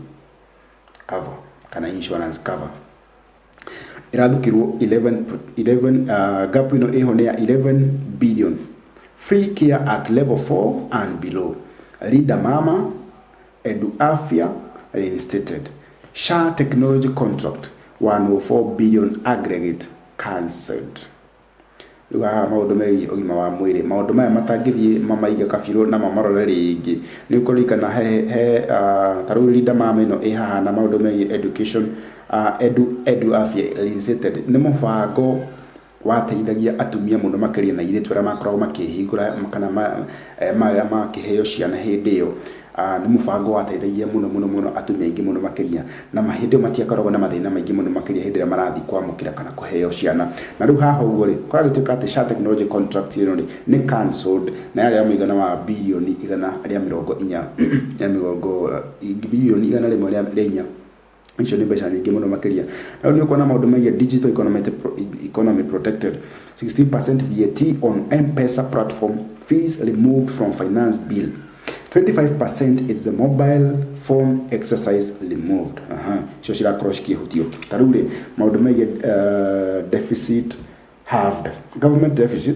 cover kana insurance cover, ĩrathukirwo 11, 11, gap ĩno ĩho nĩ ya 11 billion. Free care at level 4 and below, Linda Mama, Edu Afya reinstated. SHA technology contract 104 billion aggregate cancelled. Rĩu haha maũndũ megiĩ ũgima wa mwĩrĩ, maũndũ maya matangĩthiĩ mamaiga kabirũ na mamarore rĩngĩ, nĩ ũkũririkana he ta rĩu Linda Mama ĩno ĩ haha, na maũndũ megiĩ education, Edu Afya reinstated, nĩ mũbango wateithagia atumia mũno makĩria na airĩtu arĩa makoragwo makĩhingũra kana makĩheo ciana hĩndĩ ĩyo. Nĩ mũbango wateithagia mũno mũno mũno atumia aingĩ mũno makĩria, na hĩndĩ ĩyo matiakoragwo na mathĩna maingĩ mũno makĩria hĩndĩ ĩrĩa marathiĩ kwamũkĩra kana kũheo ciana. Na rĩu haha ũguo rĩ, kũragĩtuĩka atĩ SHA technology contract ĩno rĩ nĩ cancelled, na yarĩ ya mũigana wa bilioni 140, ya mĩrongo bilioni 104. Icio nĩ mbeca nyingĩ mũno makĩria. Na rĩu nĩ ũkuona maũndũ megiĩ digital economy protected, 16% VAT on M-Pesa platform fees removed from finance bill, 25% is the mobile phone excise removed. Aha, icio cirakorwo cikĩhutio. Ta rĩu rĩ, maũndũ megiĩ deficit halved, government deficit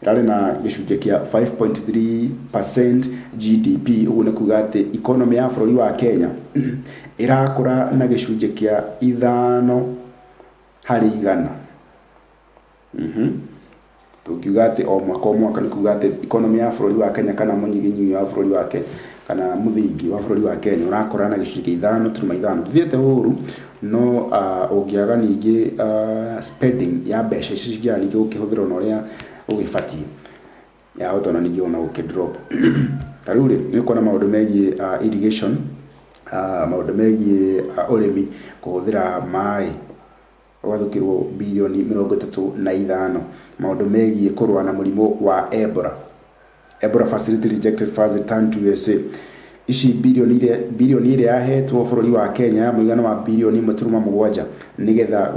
ĩrarĩ na gĩcunjĩ kĩa 5.3% GDP. Ũguo nĩ kuga atĩ economy ya bũrũri wa Kenya ĩrakũra na gĩcunjĩ kĩa 5%. Tũngiuga atĩ o mwaka o mwaka, nĩ kuga atĩ economy ya bũrũri wa Kenya kana mũnyiginyigi wa bũrũri wake kana mũthingi wa bũrũri wa Kenya ũrakũra na gĩcunjĩ kĩa 5.5. Ndithiĩte ũru, no ũngĩaga ningĩ spending ya mbeca ici cingĩaga ningĩ gũkĩhũthĩrwo na ũrĩa ũgĩbatiĩ, yahota ona ningĩ ona gũkĩ drop. Ta rĩu rĩ, nĩ ũkuona maũndũ megiĩ irrigation, maũndũ megiĩ ũrĩmi kũhũthĩra maĩ, ũgathukĩrwo bilioni 35. Maũndũ megiĩ kũrũa na mũrimũ wa Ebola, Ebola facility rejected, first return to USA. Ici bilioni ĩrĩa yahetwo bũrũri wa Kenya ya mũigana wa bilioni 1.7 nĩgetha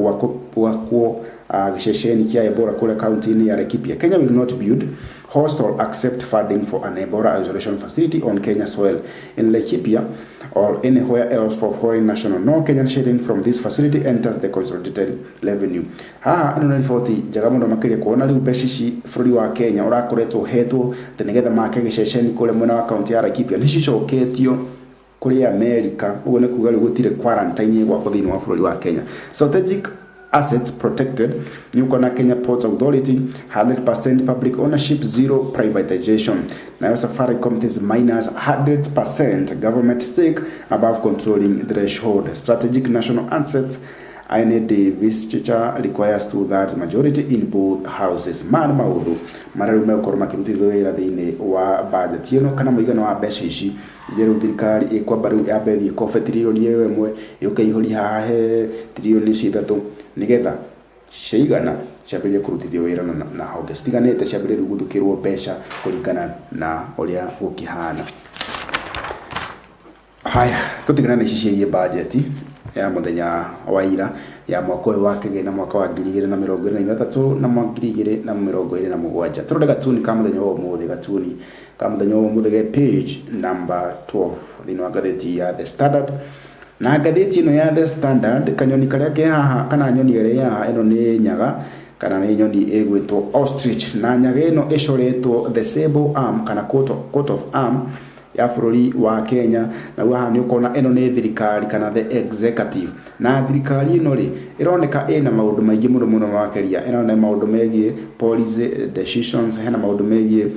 gwakwo gĩceceni kĩa Ebola kũrĩa kaunti-inĩ ya Laikipia. Kenya will not build, host or accept funding for an Ebola isolation facility on Kenya soil in Laikipia or anywhere else for foreign national. No Kenyan shilling from this facility enters the consolidated revenue. Haha ĩno nĩ riboti njega mũno makĩria, kuona rĩu mbeca ici bũrũri wa Kenya ũrakoretwo ũhetwo atĩ nĩgetha make gĩceceni kũrĩa mwena wa kaunti ya Laikipia nĩ cicoketio kũrĩ America. Ũguo nĩ kuga rĩu gũtirĩ quarantine ĩgwakwo thĩinĩ wa bũrũri wa Kenya. Strategic assets protected, nĩ ũkuona Kenya Ports Authority 100% public ownership, zero privatization. Nayo Safaricom is minus 100% government stake above controlling threshold. Strategic national assets divestiture requires two-thirds majority in both houses. Maya nĩ maũndũ marĩa rĩu megũkorwo makĩrutithio wĩra thĩinĩ wa budget ĩno, kana mũigana wa mbeca ici iria rĩu thirikari ĩkwamba rĩu yambe ĩthiĩ ĩkobe 1 tiririoni 1 yũke ihũri haha he 3 tiririoni. Nĩgetha ciaigana ciambĩrĩrie kũrutithio wĩra na honge citiganĩte, ciambĩrĩrie gũthukĩrwo mbeca kũringana na ũrĩa gũkĩhana. Haya, tũtigane na ici ciĩgiĩ bajeti ya mũthenya wa ira ya mwaka ũyũ wa kĩgĩna, mwaka wa 2023 na mwaka 2027. Tũrore gatuni ka mũthenya wa ũmũthĩ. Gatuni ka mũthenya wa ũmũthĩ ge page number 12 thĩinĩ wa ngathĩti ya The Standard. Na ngathĩti ĩno ya The Standard, kanyoni karĩa ke haha kana nyoni ĩrĩa ĩ haha, ĩno nĩ nyaga kana nĩ nyoni ĩgwĩtwo ostrich. Na nyaga ĩno ĩcoretwo the sable arm kana coat of arm ya bũrũri wa Kenya. Na haha nĩ ũkuona ĩno nĩ thirikari kana the executive. Na thirikari ĩno rĩ, ĩroneka ĩna maũndũ maingĩ mũno mũno makĩria. Ĩno nĩ maũndũ megiĩ policy decisions, hena maũndũ megiĩ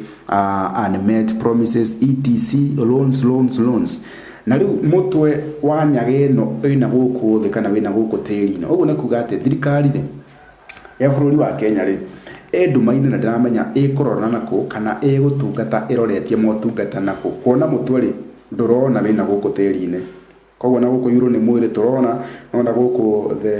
unmet promises, etc, loans, loans, loans. Na rĩu mũtwe wa nyaga ĩno wĩna gũkũ thĩ kana wĩna gũkũ tĩri-inĩ. Ũguo nĩ kuga atĩ thirikari rĩ ya bũrũri wa Kenya rĩ, ĩ nduma-inĩ na ndĩramenya ĩkũrora nakũ kana ĩgũtungata ĩroretie motungata nakũ. Kuona mũtwe rĩ, ndũrona wĩna gũkũ tĩri-inĩ. Koguo na gũkũ igũrũ nĩ mwĩrĩ tũrona, no na gũkũ the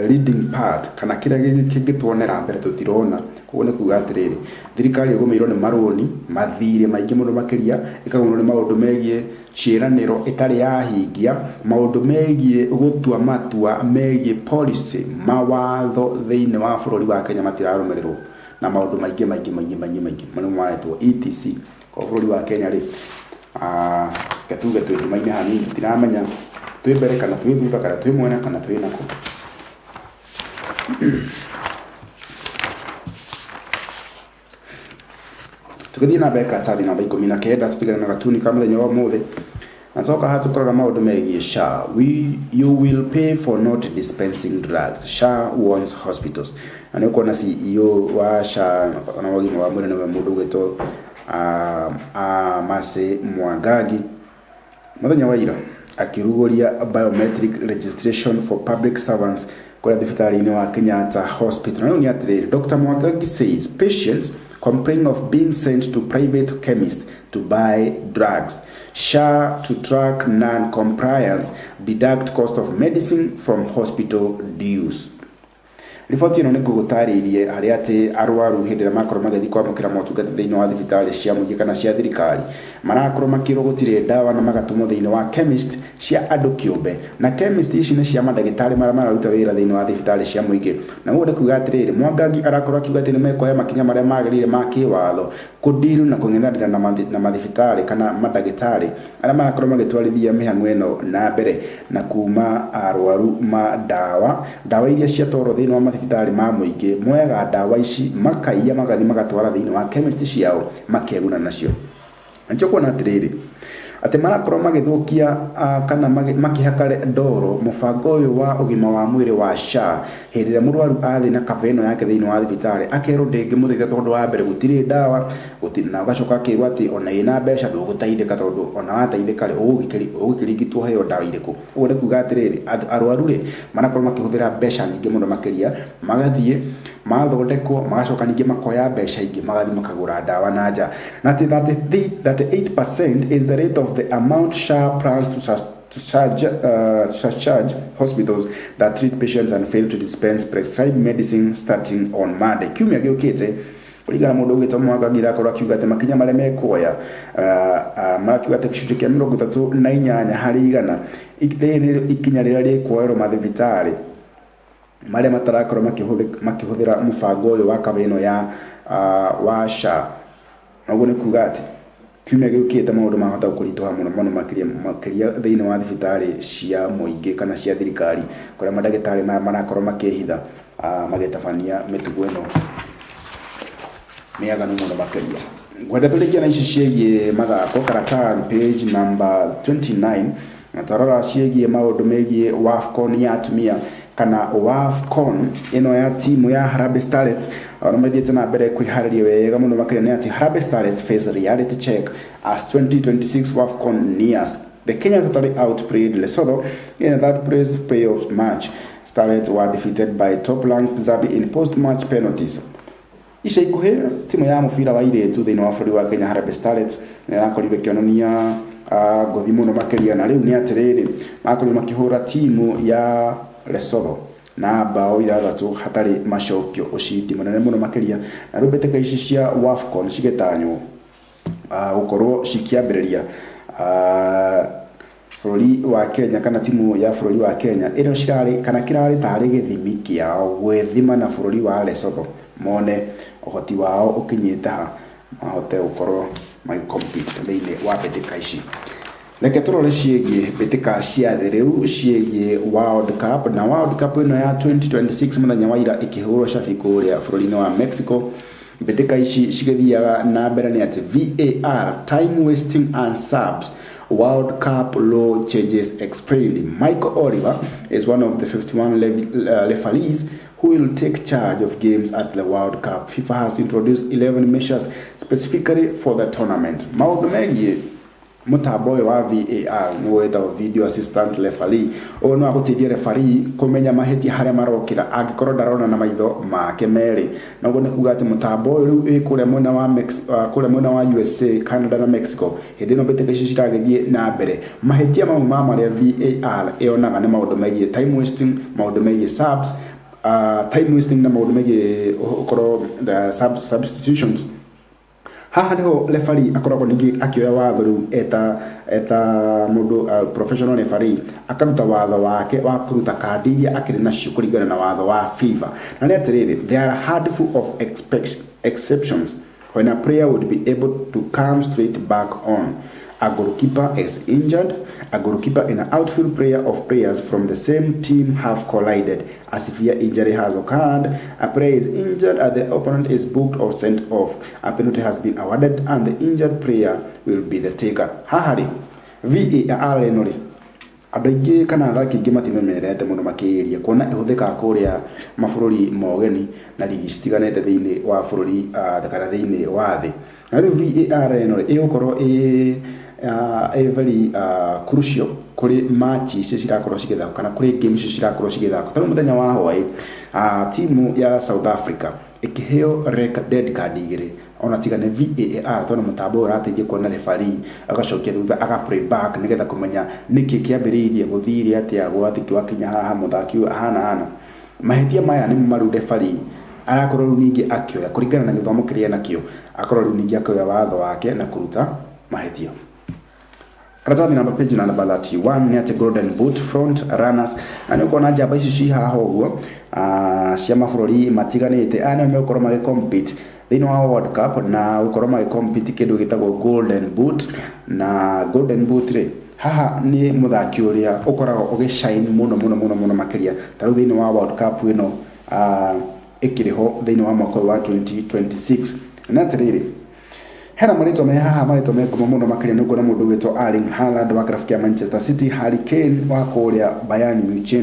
leading part kana kĩrĩa kĩngĩtuonera mbere tũtirona. Koguo nĩ kuga atĩrĩrĩ, thirikari ĩgũmĩirwo nĩ marũni, mathirĩ maingĩ mũno makĩria, ĩkagũmĩrwo nĩ maũndũ megiĩ ciĩranĩro ĩtarĩ yahingia, maũndũ megiĩ gũtua matua megiĩ policy, mawatho thĩinĩ wa bũrũri wa Kenya matirarũmĩrĩrwo, na maũndũ maingĩ maingĩ maingĩ maingĩ maingĩ marĩa maretwo etc. Koguo bũrũri wa Kenya rĩ, reke tuge twĩ nduma-inĩ hanini, tũtiramenya twĩ mbere kana twĩ thutha kana twĩ mwena kana twĩ nakũ. Tũgĩthiĩ na mbere, karatathi namba 19, tũtigane na gatuni ka mũthenya wa ũmũthĩ. Na twoka haha tũkũrora maũndũ megiĩ SHA. You will pay for not dispensing drugs, SHA warns hospitals. Na nĩ ũkuona CEO wa SHA na ũgima wa mwĩrĩ nĩwe mũndũ ũgwĩtwo Mercy Mwangangi. Mũthenya wa ira akĩrugũria biometric registration for public servants kũrĩa thibitarĩ-inĩ wa Kenyatta Hospital. Na rĩu nĩ atĩrĩrĩ, Dr. Mwangangi says patients complain of being sent to private chemist to buy drugs. SHA to track non-compliance, deduct cost of medicine from hospital dues. Riboti ĩno nĩ ngũgũtarĩirie harĩa atĩ arwaru hĩndĩ ĩrĩa makorwo magĩthiĩ kwamũkĩra motungata thĩinĩ wa thibitarĩ cia mũingĩ kana cia thirikari, marakorwo makĩrwo gũtirĩ ndawa na magatũmwo thĩinĩ wa chemist cia andũ kĩũmbe. Na chemist ici nĩ cia mandagĩtarĩ marĩa mararuta wĩra thĩinĩ wa thibitarĩ cia mũingĩ. Na ũguo nĩ kuga atĩrĩrĩ, Mwangangi arakorwo akiuga atĩ nĩ mekuoya makinya marĩa magĩrĩire ma kĩwatho kũndiru na kũng'ethanĩra na mathibitarĩ kana mandagĩtarĩ arĩa marakorwo magĩtwarithia mĩhang'o ĩno na mbere na kuma arwaru ma ndawa. Ndawa iria ciatwarwo thĩinĩ wa mathibitarĩ ma mũingĩ, moyaga ndawa ici makaiya, magathiĩ magatwara thĩinĩ wa chemist ciao makeguna nacio. Na nĩkĩo kuona atĩrĩrĩ, atĩ marakorwo magĩthũkia kana makĩhaka ndoro mũbango ũyũ wa ũgima wa mwĩrĩ wa SHA. Hĩndĩ ĩrĩa mũrwaru athiĩ na kaba ĩno yake thĩinĩ wa thibitarĩ, akerwo ndĩngĩmũteithia tondũ wa mbere gũtirĩ ndawa, na ũgacoka akĩrwo atĩ ona ĩna mbeca ndũgũteithĩka, tondũ ona wateithĩka rĩ, ũgũkĩrigitwo heo ndawa irĩkũ. Ũguo nĩ kuga atĩrĩrĩ, arwaru rĩ, marakorwo makĩhũthĩra mbeca nyingĩ mũno makĩria, magathiĩ mathondekwo, magacoka ningĩ makoya mbeca ingĩ magathiĩ makagũra ndawa na nja. Na atĩ 38% is the rate of the amount SHA plans to surcharge hospitals that treat patients and fail to dispense prescribed medicine starting on Monday. Kiumia gĩũkĩte, kũringana na mũndũ ũgwĩtwo Mwangangi, arakorwo akiuga atĩ makinya marĩa mekuoya, marakiuga atĩ gĩcunjĩ kĩa 38%, rĩrĩ nĩrĩo ikinya rĩrĩa rĩkuoerwo mathibitarĩ marĩa matarakorwo makĩhũthĩra mũbango ũyũ wa kaba ĩno ya wa SHA. Na ũguo nĩ kuga atĩ kiumia gĩũkĩte maũndũ mahota kũritũha mũno mũno makĩria makĩria thĩinĩ wa thibitarĩ cia mũingĩ kana cia thirikari, kũrĩa mandagĩtarĩ maya marakorwo makĩhitha magĩtabania mĩtugo ĩno mĩaganu mũno makĩria. Ngwenda tũrĩkie na ici ciĩgiĩ mathako, karatathi page number 29, na twarora ciĩgiĩ maũndũ megiĩ WAFCON ya atumia kana WAFCON ĩno ya timu ya Harambee Starlets, ona mathiĩte na mbere kwĩharĩria wega mũno makĩria. Nĩ atĩ Harambee Starlets face reality check as 2026 WAFCON nears. The Kenya totally outplayed Lesotho in a third place playoff match. Starlets were defeated by top-ranked Zambia in post-match penalties. Ica ikuhĩ timu ya mũbira wa airĩtu thĩinĩ wa bũrũri wa Kenya, Harambee Starlets, nĩ ĩrakorirwo ĩkĩonania ngothi mũno makĩria. Na rĩu nĩ atĩrĩrĩ, makorirwo makĩhũra timu ya Lesotho. Na bao 6 hatarĩ macokio, ũcindi mũnene mũno makĩria. Na rĩu mbĩtĩka ici cia WAFCON cigĩtanywo gũkorwo cikĩambĩrĩria bũrũri wa Kenya kana timu ya bũrũri wa Kenya ĩno cirarĩ kana kĩrarĩ tarĩ gĩthimi kĩao gwĩthima na bũrũri wa Lesotho, mone ũhoti wao ũkinyĩte ha, mahote gũkorwo magĩcompete thĩinĩ wa mbĩtĩka ici. Reke tũrore ciĩgiĩ mbĩtĩka cia thĩ rĩu ciĩgiĩ World Cup. Na World Cup ĩno ya 2026 mũthenya wa ira ĩkĩhũrwo cabi kũrĩa bũrũri-inĩ wa Mexico. Mbĩtĩka ici cigĩthiaga na mbere nĩ atĩ VAR, time wasting and subs, World Cup law changes explained. Michael Oliver is one of the 51 referees who will take charge of games at the World Cup. FIFA has introduced 11 measures specifically for the tournament. Maũndũ megiĩ mũtambo ũyũ wa VAR nĩguo wĩtagwo video assistant referee. Ũyũ nĩ wa gũteithia referee kũmenya mahĩtia harĩa marokĩra angĩkorwo ndarona na maitho make merĩ. Na ũguo nĩ kuga atĩ mũtambo ũyũ rĩu wĩ kũrĩa mwena wa kũrĩa mwena wa USA, Canada na Mexico, hĩndĩ ĩno mbĩtĩka icio ciragĩthiĩ na mbere, mahĩtia mamwe ma marĩa VAR ĩonaga nĩ maũndũ megiĩ time wasting, maũndũ megiĩ subs, time wasting na maũndũ megiĩ ũkorwo the substitutions. Haha niho referee akoragwo ningĩ akĩoya watho rĩu eta mũndũ professional referee, akaruta watho wake wa kũruta kandi iria akĩrĩ nacio kũringana na watho wa FIFA. Na nĩ atĩrĩrĩ, there are handful of exceptions when a player would be able to come straight back on. A goalkeeper is injured, a goalkeeper and an outfield player of players from the same team have collided, a severe injury has occurred, a player is injured and the opponent is booked or sent off, a penalty has been awarded and the injured player will be the taker. Haha rĩ, VAR ĩno rĩ, andũ aingĩ kana athaki aingĩ matimenyerete mũno makĩria, kuona ĩhũthĩkaga kũrĩa mabũrũri ma ũgeni na ligi citiganĩte thĩinĩ wa bũrũri kana thĩinĩ wa thĩ. Na rĩu VAR ĩno rĩ, ĩgũkorwo ĩ very crucial kũrĩ match ici cirakorwo cigĩthakwo kana kũrĩ game ici cirakorwo cigĩthakwo. Ta rĩu mũthenya wa hwaĩ, timu ya South Africa ĩkĩheo red card igĩrĩ, ona tiga nĩ VAR, tondũ mũtambo ũyũ ũrateithia kuona referee agacokia thutha aga play back nĩgetha kũmenya nĩkĩ kĩambĩrĩirie, gũthire atĩa, gwathiĩ gwakinya haha, mũthaki ũyũ ahana hana. Mahĩtia maya nĩmo marĩu referee arakorwo rĩu ningĩ akĩoya kũringana na gĩthomo kĩrĩa enakĩo, akorwo rĩu ningĩ akĩoya watho wake na kũruta mahĩtia. Karatathi namba page na namba 31 nĩ atĩ Golden Boot front runners, na nĩ ũkuona njamba ici ci haha ũguo cia mabũrũri matiganĩte. Aya nĩo megũkorwo magĩ compete thĩinĩ wa World Cup na gũkorwo magĩ compete kĩndũ gĩtagwo Golden Boot. Na Golden Boot rĩ, haha nĩ mũthaki ũrĩa ũkoragwo ũgĩshine mũno mũno mũno mũno makĩria ta rĩu thĩinĩ wa World Cup ĩno ĩkĩrĩ ho thĩinĩ wa mwaka ũyũ wa 2026. Na atĩrĩrĩ, hena marĩtwa me haha, marĩtwa me ngumo mũno makĩria. Nĩ ũkuona mũndũ ũgwĩtwo Erling Haaland wa kĩrabu kĩa Manchester City, Harry Kane wa kũrĩa Bayern Munich,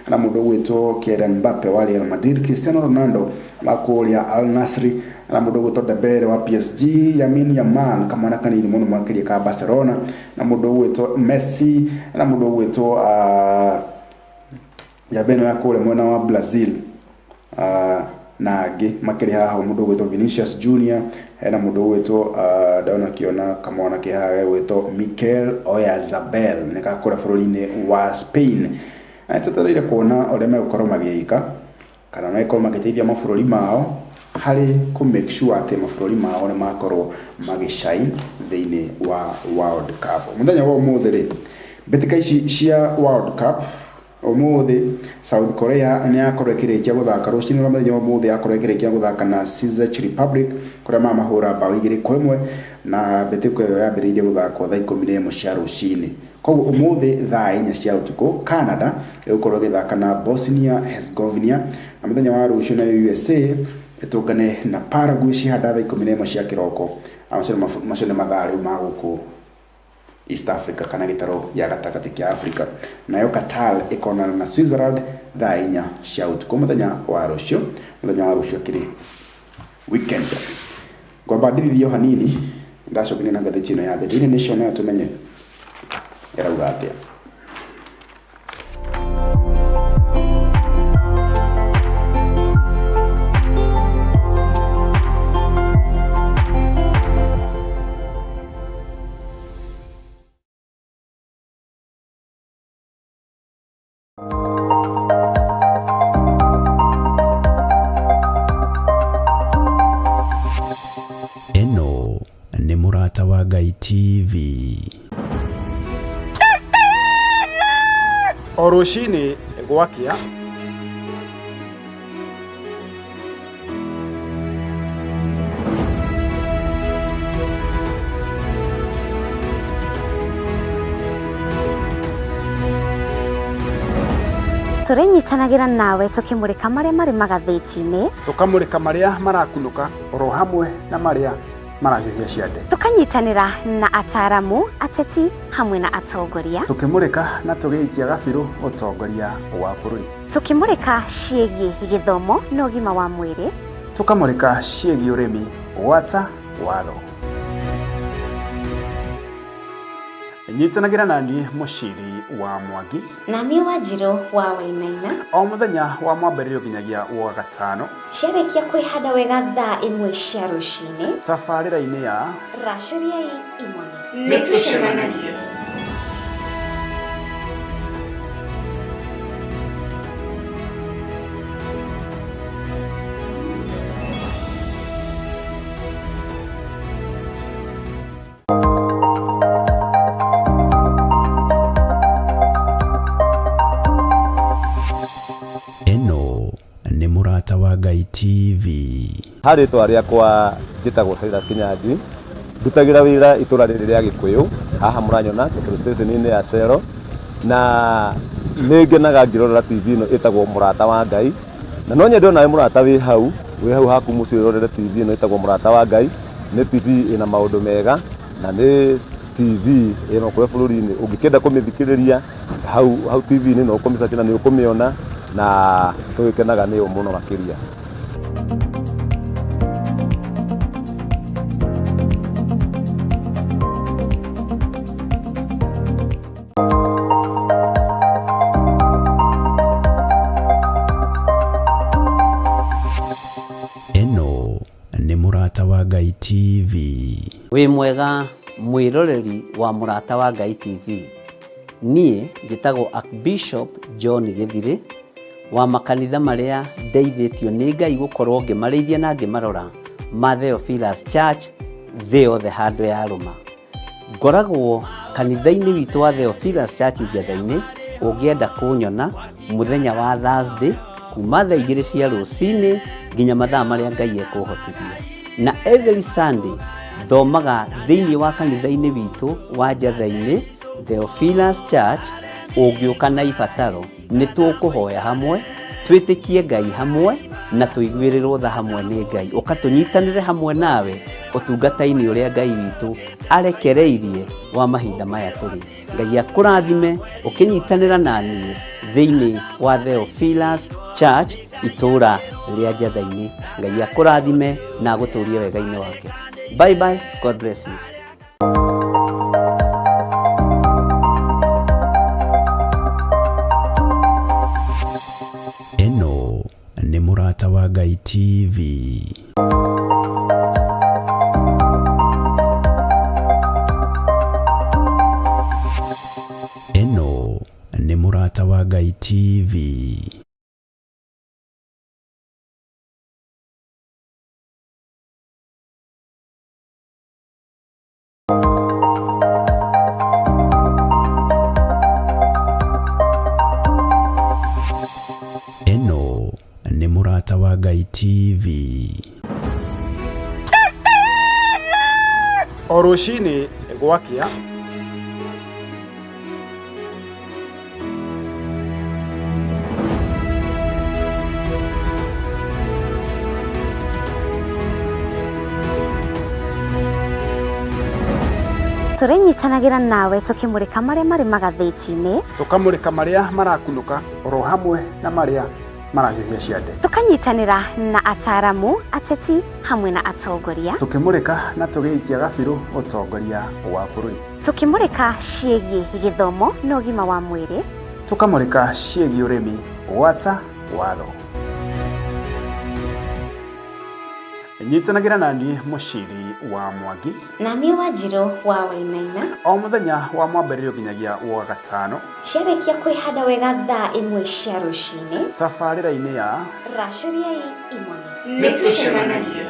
na mũndũ ũgwĩtwo Kylian Mbappe wa Real Madrid, Cristiano Ronaldo wa kũrĩa Al Nassr, na mũndũ ũgwĩtwo Dembele wa PSG, Lamine Yamal kamwana kanini mũno makĩria ka Barcelona, na mũndũ ũgwĩtwo Messi, na mũndũ ũgwĩtwo njamba ĩno ya kũrĩa mwena wa Brazil, na angĩ makĩrĩ haha, mũndũ ũgwĩtwo Vinicius Junior. Hena mũndũ ũgwĩtwo ndona kĩona kamwana ke haha gegwĩtwo Mikel Oyarzabal, nĩ gakũrĩa bũrũri-inĩ wa Spain. Na nĩtwetereire kuona ũrĩa megũkorwo magĩka kana megũkorwo magĩteithia mabũrũri mao harĩ kũ make sure atĩ mabũrũri mao nĩ makorwo magĩshine thĩinĩ wa World Cup. Mũthenya wa ũmũthĩ rĩ, mbĩtĩka ici cia World Cup ũmũthĩ, South Korea nĩ yakorwo ĩkĩrĩkia gũthaka rũcinĩ rwa mũthenya wa ũmũthĩ, yakorwo ĩkĩrĩkia gũthaka na Czech Republic kũrĩa mamahũra bao 2-1, na mbĩtĩka ĩyo yambĩrĩirie gũthakwo thaa 11 cia rũcinĩ. Koguo ũmũthĩ thaa 4 cia ũtukũ Canada ĩgũkorwo ĩgĩthaka na Bosnia Herzegovina, na mũthenya wa rũciũ nayo USA ĩtũngane na Paraguay cihanda thaa 11 cia kĩroko. Macio nĩ mathaa rĩu ma gũkũ East Africa kana gĩtarũ gĩa gatagatĩ kĩa Africa. Nayo Qatar ĩkonana na Switzerland thaa 4 cia ũtukũ mũthenya wa rũciũ. Mũthenya wa rũciũ kĩrĩ weekend. Ngwamba ndirithie o hanini, ndacokire na ngathĩti ĩno ya The Daily Nation nayo tũmenye ĩrauga atĩa. TV. O rũcinĩ gwakĩa. Tũrĩnyitanagĩra nawe tũkĩmũrĩka marĩa marĩ magathĩti-inĩ. Tũkamũrĩka marĩa marakunũka oro hamwe na marĩa marahiũhia ciande. Tũkanyitanĩra na ataramu, ateti hamwe na atongoria. Tũkĩmũrĩka na tũgĩikia gabirũ ũtongoria wa bũrũri. Tũkĩmũrĩka ciĩgiĩ gĩthomo na ũgima wa mwĩrĩ. Tũkamũrĩka ciĩgiĩ ũrĩmi gwata watho. Nyitanagĩra naniĩ Mũciri wa Mwangi na niĩ Wanjirũ wa Wainaina o mũthenya wa mwambĩrĩrio nginyagia wa gatano ciarĩkia kwĩhanda wega thaa 1 cia rũcinĩ tabarĩra-inĩ ya Racũriai Imone. Nĩ tũcemanagie. Ĩno nĩ Mũrata wa Ngai TV. Ha rĩtwa rĩakwa njĩtagwo Silas Kinyanjui, ndutagĩra wĩra itũra rĩrĩ rĩa Gĩkũyũ, haha mũranyona petrol station-inĩ ya Cero, na nĩ ngenaga ngĩrorera TV ĩno ĩtagwo Mũrata wa Ngai, na no nyende onawe mũrata wĩ hau haku mũciĩ ũrorere TV ĩno ĩtagwo Mũrata wa Ngai. Nĩ TV ĩna maũndũ mega na nĩ TV ĩno kũrĩa bũrũri-inĩ ũngĩkĩenda kũmĩthikĩrĩria hau hau TV-inĩ no ũkũmĩcaria na nĩ ũkũmĩona, na tũgĩkenaga nĩyo mũno makĩria. Ĩno nĩ Mũrata wa Ngai TV. Wĩ mwega mwĩroreri wa Mũrata wa Ngai TV. Niĩ njĩtagwo Archbishop John Gĩthirĩ wa makanitha marĩa ndeithĩtio nĩ Ngai gũkorwo ngĩmarĩithia na ngĩmarora ma Theophilus Church thĩ yothe handũ ya rũma. Ngoragwo kanitha-inĩ witũ wa Theophilus Church Njetha-inĩ. Ũngĩenda kũnyona mũthenya wa Thursday kuma thaa 2 cia rũcinĩ nginya mathaa marĩa Ngai ekũhotithia. Na every Sunday thomaga thĩinĩ wa kanitha-inĩ witũ wa Njetha-inĩ Theophilus Church. Ũngĩũka na ibataro nĩ tũkũhoya hamwe, twĩtĩkie Ngai hamwe na tũiguĩrĩrwo tha hamwe nĩ Ngai. Ũka tũnyitanĩre hamwe nawe ũtungata-inĩ ũrĩa Ngai witũ arekereirie wa mahinda maya tũrĩ. Ngai akũrathime ũkĩnyitanĩra na niĩ thĩinĩ wa Theophilus Church itũra rĩa Njetha-inĩ. Ngai akũrathime na agũtũrie wega-inĩ wake. Bye bye, God bless you. Ĩno nĩ Mũrata wa Ngai TV. Ĩno nĩ Mũrata wa Ngai TV. Ĩno nĩ Mũrata wa Ngai TV. O rũcinĩ gwakĩa. Tũrĩnyitanagĩra nawe tũkĩmũrĩka marĩa marĩ magathĩti-inĩ. Tũkamũrĩka marĩa marakunũka oro hamwe na marĩa marahiũhia ciande. Tũkanyitanĩra na ataramu, ateti hamwe na atongoria. Tũkĩmũrĩka na tũgĩikia gabirũ ũtongoria wa bũrũri. Tũkĩmũrĩka ciĩgiĩ gĩthomo na ũgima wa mwĩrĩ. Tũkamũrĩka ciĩgiĩ ũrĩmi gwata watho. Nyitanagĩra naniĩ Mũciri wa Mwangi na niĩ Wanjirũ wa Wainaina o mũthenya wa mwambĩrĩrio nginyagia wa gatano ciarĩkia kwĩhanda wega thaa 1 cia rũcinĩ tabarĩra-inĩ ya Racũriai Imone. Nĩ tũcemanagie.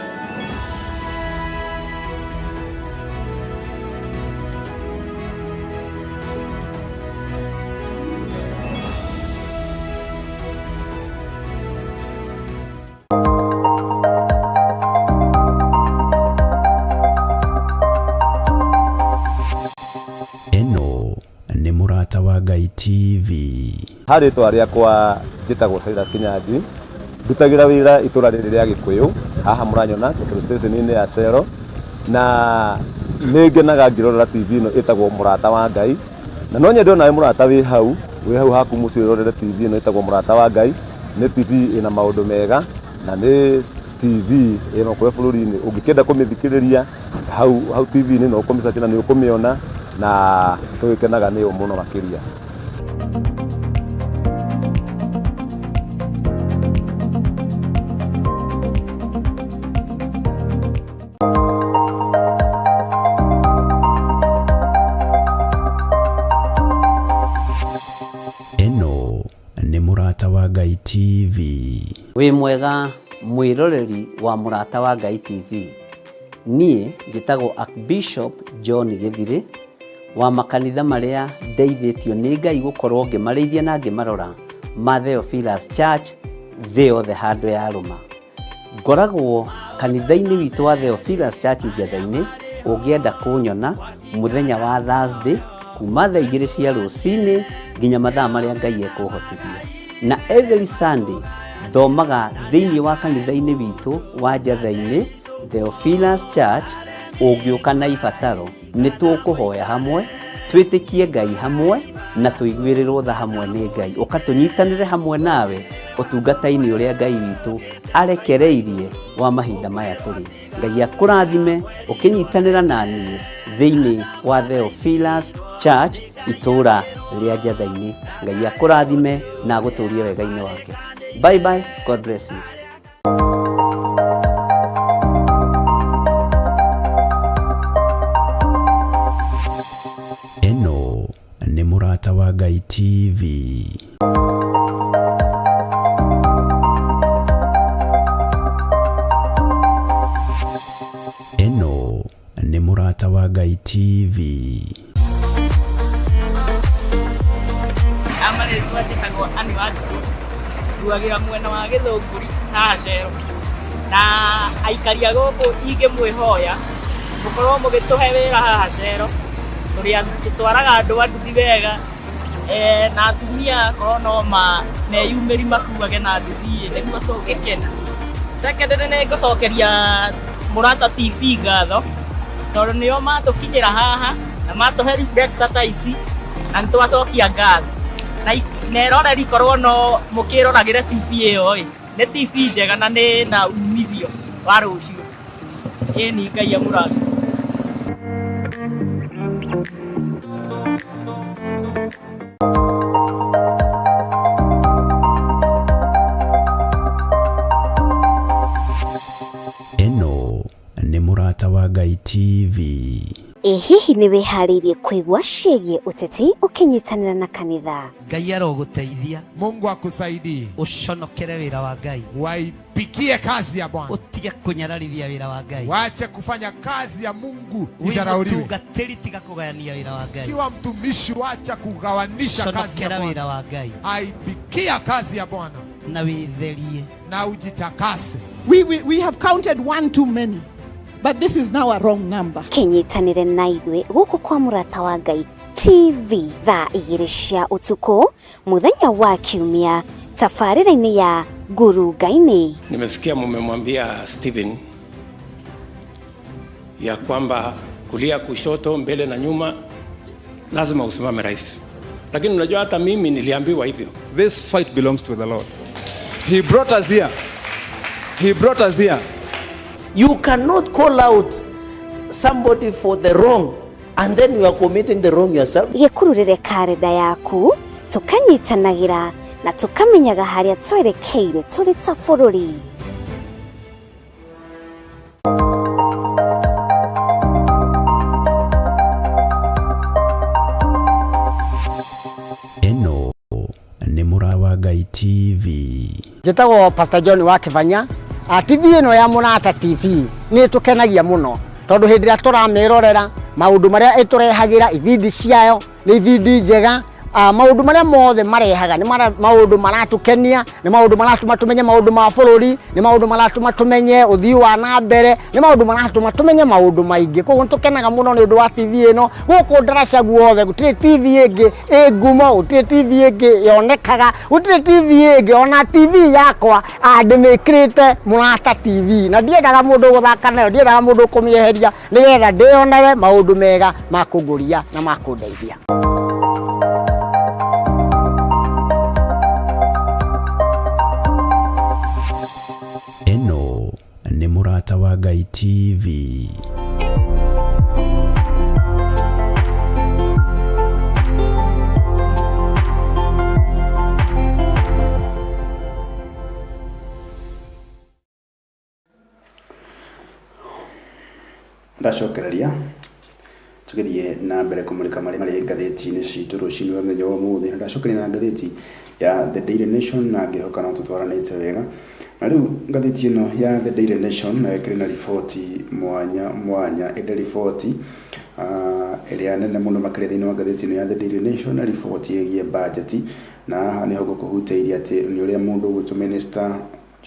Ha rĩtwa rĩakwa njĩtagwo Silas Kinyanjui, ndutagĩra wĩra itũra rĩrĩ rĩa Gĩkũyũ, haha mũranyona petrol station-inĩ ya Shell, na nĩ ngenaga ngĩrorera TV ĩno ĩtagwo Mũrata wa Ngai, na no nyende onawe mũrata wĩ hau haku mũciĩ ũrorere TV ĩno ĩtagwo Mũrata wa Ngai. Nĩ TV ĩna maũndũ mega na nĩ TV ĩno kũrĩa bũrũri-inĩ. Ũngĩkĩenda kũmĩthikĩrĩria hau hau TV-inĩ, no ũkũmĩcaria na nĩ ũkũmĩona, na tũgĩkenaga nĩyo mũno makĩria. Ĩno nĩ Mũrata wa Ngai TV. Wĩ mwega mwĩroreri wa Mũrata wa Ngai TV. Niĩ njĩtagwo Archbishop John Gĩthirĩ wa makanitha marĩa ndeithĩtio nĩ Ngai gũkorwo ngĩmarĩithia na ngĩmarora ma Theophilus Church thĩ yothe handũ yarũma. Ngoragwo kanitha-inĩ witũ wa Theophilus Church Njetha-inĩ. Ũngĩenda kũnyona mũthenya wa Thursday kuma thaa 2 cia rũcinĩ nginya mathaa marĩa Ngai ekũhotithia, na every Sunday thomaga thĩinĩ wa kanitha-inĩ witũ wa Njatha-inĩ Theophilus Church. Ũngĩũka na ibataro, nĩ tũkũhoya hamwe, twĩtĩkie Ngai hamwe na tũiguĩrĩrwo tha hamwe nĩ Ngai. Ũka tũnyitanĩre hamwe nawe ũtungata-inĩ ũrĩa Ngai witũ arekereirie wa mahinda maya tũrĩ. Ngai akũrathime ũkĩnyitanĩra na niĩ thĩinĩ wa Theophilus Church, itũũra rĩa Njatha-inĩ. Ngai akũrathime na agũtũrie wega-inĩ wake. Bye bye, God bless you. Ĩno nĩ Mũrata wa Ngai TV. Ĩno nĩ Mũrata wa Ngai TV. Amarĩtwa njĩtagwo Ann Wanjikũ, nduagĩra mwena wa Gĩthũngũri haha Cero, na aikari a gũkũ ingĩmwĩhoya mũkorwo mũgĩtũhe wĩra haha Cero, tũrĩ tũtwaraga andũ a nduthi wega, na atumia korwo no meyumĩri makuage na nduthi nĩguo tũngĩkena. Secondly, nĩ ngũcokeria Mũrata TV ngatho tondũ nĩo matũkinyĩra haha na matũhe reflector ta ici, na nĩ twacokia ngatho. Na eroreri, korwo no mũkĩroragĩre TV ĩyo ĩ, nĩ TV njega na nĩ na umithio wa rũciũ. Ĩni, Ngai amũrathime. Ĩno nĩ Mũrata wa Ngai TV. Ĩ hihi nĩ wĩharĩirie kũigua ciĩgiĩ ũteti ũkĩnyitanĩra na kanitha? Ngai arogũteithia. Mungu akusaidie. Ũconokere wĩra wa Ngai. Waipikie kazi ya Bwana. Ũtige kũnyararithia wĩra wa Ngai. Wache kufanya kazi ya Mungu Wĩ idharauliwe. mũtungatĩri, tiga kũgayania wĩra wa Ngai. Kiwa mtumishi, wacha kugawanisha kazi ya Conokera wĩra Bwana. wa Ngai. Aipikia kazi ya Bwana Na wĩtherie. Na ujitakase. We have counted one too many, but this is now a wrong number. Kĩnyitanĩre na ithuĩ gũkũ kwa Mũrata wa Ngai TV thaa 2 cia ũtukũ mũthenya wa Kiumia tabarĩra-inĩ ya Ngurunga-inĩ. Nimesikia mumemwambia Stephen ya kwamba kulia, kushoto, mbele na nyuma lazima usimame rais, lakini unajua hata mimi niliambiwa hivyo. This fight belongs to the Lord. He brought us here. He brought us here. You cannot call out somebody for the wrong and then you are committing the wrong yourself. Gĩkururĩre karenda yaku, tũkanyitanagĩra na tũkamenyaga harĩa twerekeire tũrĩ ta bũrũri. Ĩno nĩ Mũrata wa Ngai TV. Njĩtagwo Pastor John wa Kĩbanya. TV ĩno ya Mũrata TV nĩ ĩtũkenagia mũno tondũ hĩndĩ ĩrĩa tũramĩrorera, maũndũ marĩa ĩtũrehagĩra, ibindi ciayo nĩ ibindi njega. Maũndũ marĩa mothe marehaga nĩ maũndũ maratũkenia, nĩ maũndũ maratũma tũmenye maũndũ ma bũrũri, nĩ maũndũ maratũma tũmenye ũthii wa na mbere, nĩ maũndũ maratũma tũmenye maũndũ maingĩ. Koguo nĩ tũkenaga mũno nĩ ũndũ wa TV ĩno gũkũ ndaraca guothe. Gũtirĩ TV ĩngĩ ĩ ngumo, gũtirĩ TV ĩngĩ yonekaga, gũtirĩ TV ĩngĩ. Ona TV yakwa ndĩmĩkĩrĩte Mũrata TV, na ndiendaga mũndũ gũthaka nayo, ndiendaga mũndũ kũmĩeheria, nĩgetha ndĩyonewe maũndũ mega ma kũngũria na ma kũndeithia. Ĩno nĩ Mũrata wa Ngai TV. Ndacokereria tũgĩthiĩ na mbere kũmũrĩka marĩa marĩ ngathĩti-inĩ citũ rũcinĩ rwa mũthenya wa ũmũthĩ. Ndacokeria na ngathĩti ya The Daily Nation, na ngĩhoka no tũtwaranĩte wega. Na rĩu ngathĩti ĩno ya The Daily Nation nayo ĩkĩrĩ na riboti mwanya mwanya, ĩndĩ riboti ĩrĩa nene mũno makĩria thĩinĩ wa ngathĩti ĩno ya The Daily Nation na riboti ĩgiĩ bajeti. Na haha nĩho ngũkũhutĩirie atĩ nĩ ũrĩa mũndũ ũgwĩtwo Minister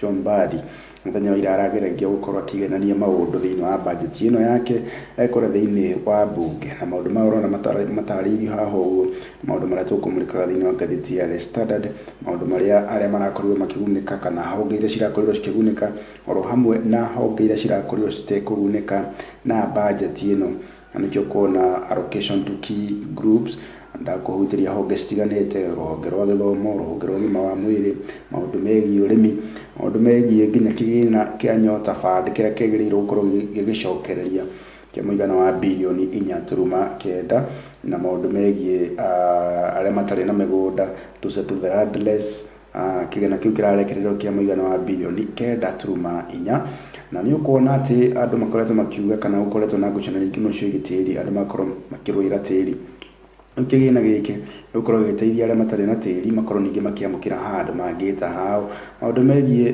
John Mbadi mũthenya wa ira arageragia gũkorwo akĩiganania maũndũ thĩinĩ wa bajeti ĩno yake ekũrĩa thĩinĩ wa mbunge, na maũndũ maya ũrona matarĩirio haha ũguo, maũndũ marĩa tũkũmũrĩkaga thĩinĩ wa ngathĩti ya The Standard, maũndũ marĩa arĩa marakorirwo makĩgunĩka kana honge iria cirakorirwo cikĩgunĩka oro hamwe na honge iria cirakorirwo citekũgunĩka na bajeti ĩno. Na nĩkĩo kuona allocation to key groups, ndakũhutĩria honge citiganĩte, rũhonge rwa gĩthomo, rũhonge rwa ũgima wa mwĩrĩ, maũndũ megiĩ ũrĩmi, maũndũ megiĩ nginya kĩgĩna kĩa Nyota Fund kĩrĩa kĩagĩrĩirwo gũkorwo gĩgĩcokereria kĩa mũigana wa birioni 4.9, na maũndũ megiĩ arĩa matarĩ na mĩgũnda, to settle the landless. Kĩgĩna kĩu kĩrarekererio kĩa mũigana wa birioni 9.4. Na nĩ ũkuona atĩ andũ makoretwo makiuga kana gũkoretwo na ngucanio nyingĩ mũno ciĩgiĩ tĩri, andũ magakorwo makĩrũĩra tĩri. Rĩu kĩgĩna gĩkĩ gĩgũkorwo gĩgĩteithia arĩa matarĩ na tĩri makorwo ningĩ makĩamũkĩra handũ mangĩta hao. Maũndũ megiĩ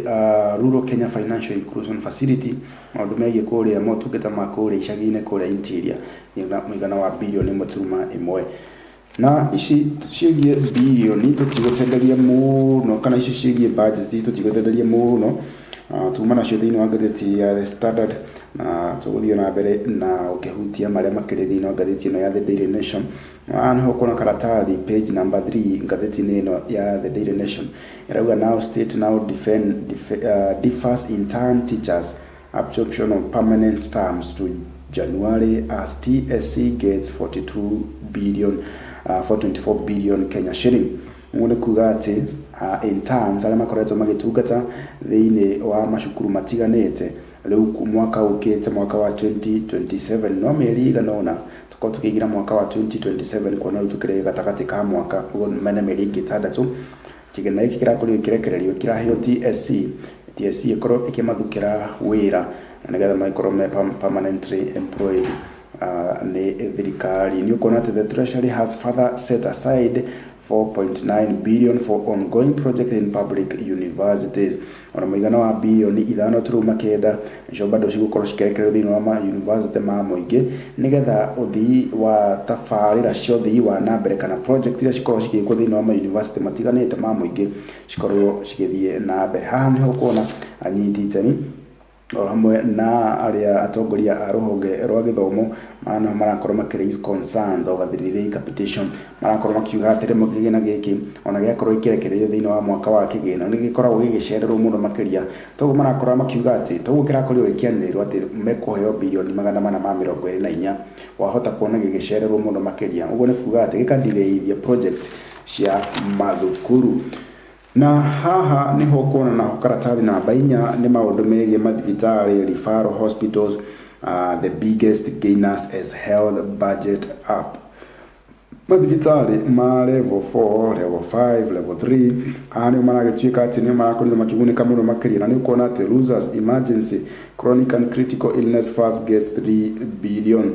Rural Kenya Financial Inclusion Facility, maũndũ megiĩ kũrĩa motungata ma kũrĩa icagi-inĩ, kũrĩa interior, mũigana wa birioni 1.1. Na ici ciĩgiĩ birioni tũtigũtenderia mũno, kana ici ciĩgiĩ bajeti tũtigũtenderia mũno. Tuma nacio thĩinĩ wa ngathĩti ya The Standard, na tũgũthiĩ na mbere na ũkĩhutia marĩa makĩrĩ thĩinĩ wa ngathĩti ĩno ya The Daily Nation. Haha nĩho ũkuona karatathi page number 3 ngathĩti-inĩ ĩno ya The Daily Nation ĩrauga, "Now state now defers intern teachers absorption of permanent terms to January as TSC gets 42 billion, 424 billion Kenya shilling." Ũguo nĩ kuga atĩ interns arĩa makoretwo magĩtungata thĩinĩ wa macukuru matiganĩte, rĩu mwaka ũkĩte, mwaka wa 2027, no mĩeri ĩigana ũna tũkorwo tũkĩingĩra mwaka wa 2027, kuona rĩu tũkĩrĩ gatagatĩ ka mwaka, ũguo mena mĩeri ĩngĩ 6. Kĩgĩna gĩkĩ kĩrakorirwo gĩkĩrekererio kĩraheo TSC, TSC ĩkorwo ĩkĩmathukĩra wĩra na nĩgetha magĩkorwo me permanently employed nĩ thirikari. Nĩ ũkuona atĩ the Treasury has further set aside 4.9 billion for ongoing project in public universities. Ona mũigana wa birioni 5.9 nĩcio bado cigũkorwo cikĩrekererio thĩinĩ wa ma university ma mũingĩ, nĩgetha ũthii wa tabarĩra cia ũthii wa na mbere kana project iria cikoragwo cigĩkwo thĩinĩ wa ma university matiganĩte ma mũingĩ cikorwo cigĩthiĩ na mbere. Haha nĩho ũkuona anyiti itemi o hamwe na arĩa atongoria a rũhonge rwa gĩthomo maya nĩho marakorwo makĩ raise concerns over the delay capitation. Marakorwo makiuga atĩ rĩmwe kĩgĩna gĩkĩ ona gĩakorwo gĩkĩrekererio thĩinĩ wa mwaka wa kĩgĩna nĩ gĩkoragwo gĩgĩcererwo mũno makĩria. Toguo marakorwo makiuga atĩ toguo kĩrakorirwo gĩkĩanĩrĩrwo atĩ mekũheo birioni 424, wahota kuona gĩgĩcererwo mũno makĩria. Ũguo nĩ kuga atĩ gĩkadelayithia project cia mathukuru. Na haha niho ũkuona naho karatathi namba 4 nĩ maũndũ megiĩ mathibitarĩ, referral hospitals the biggest gainers as health budget up. Mathibitarĩ ma level 4, level 5, level 3, haha nĩo maragĩtuĩka atĩ nĩo marakorirwo makĩgunĩka mũno makĩria. Na nĩ ũkuona atĩ losers, emergency, chronic and critical illness first gets 3 billion.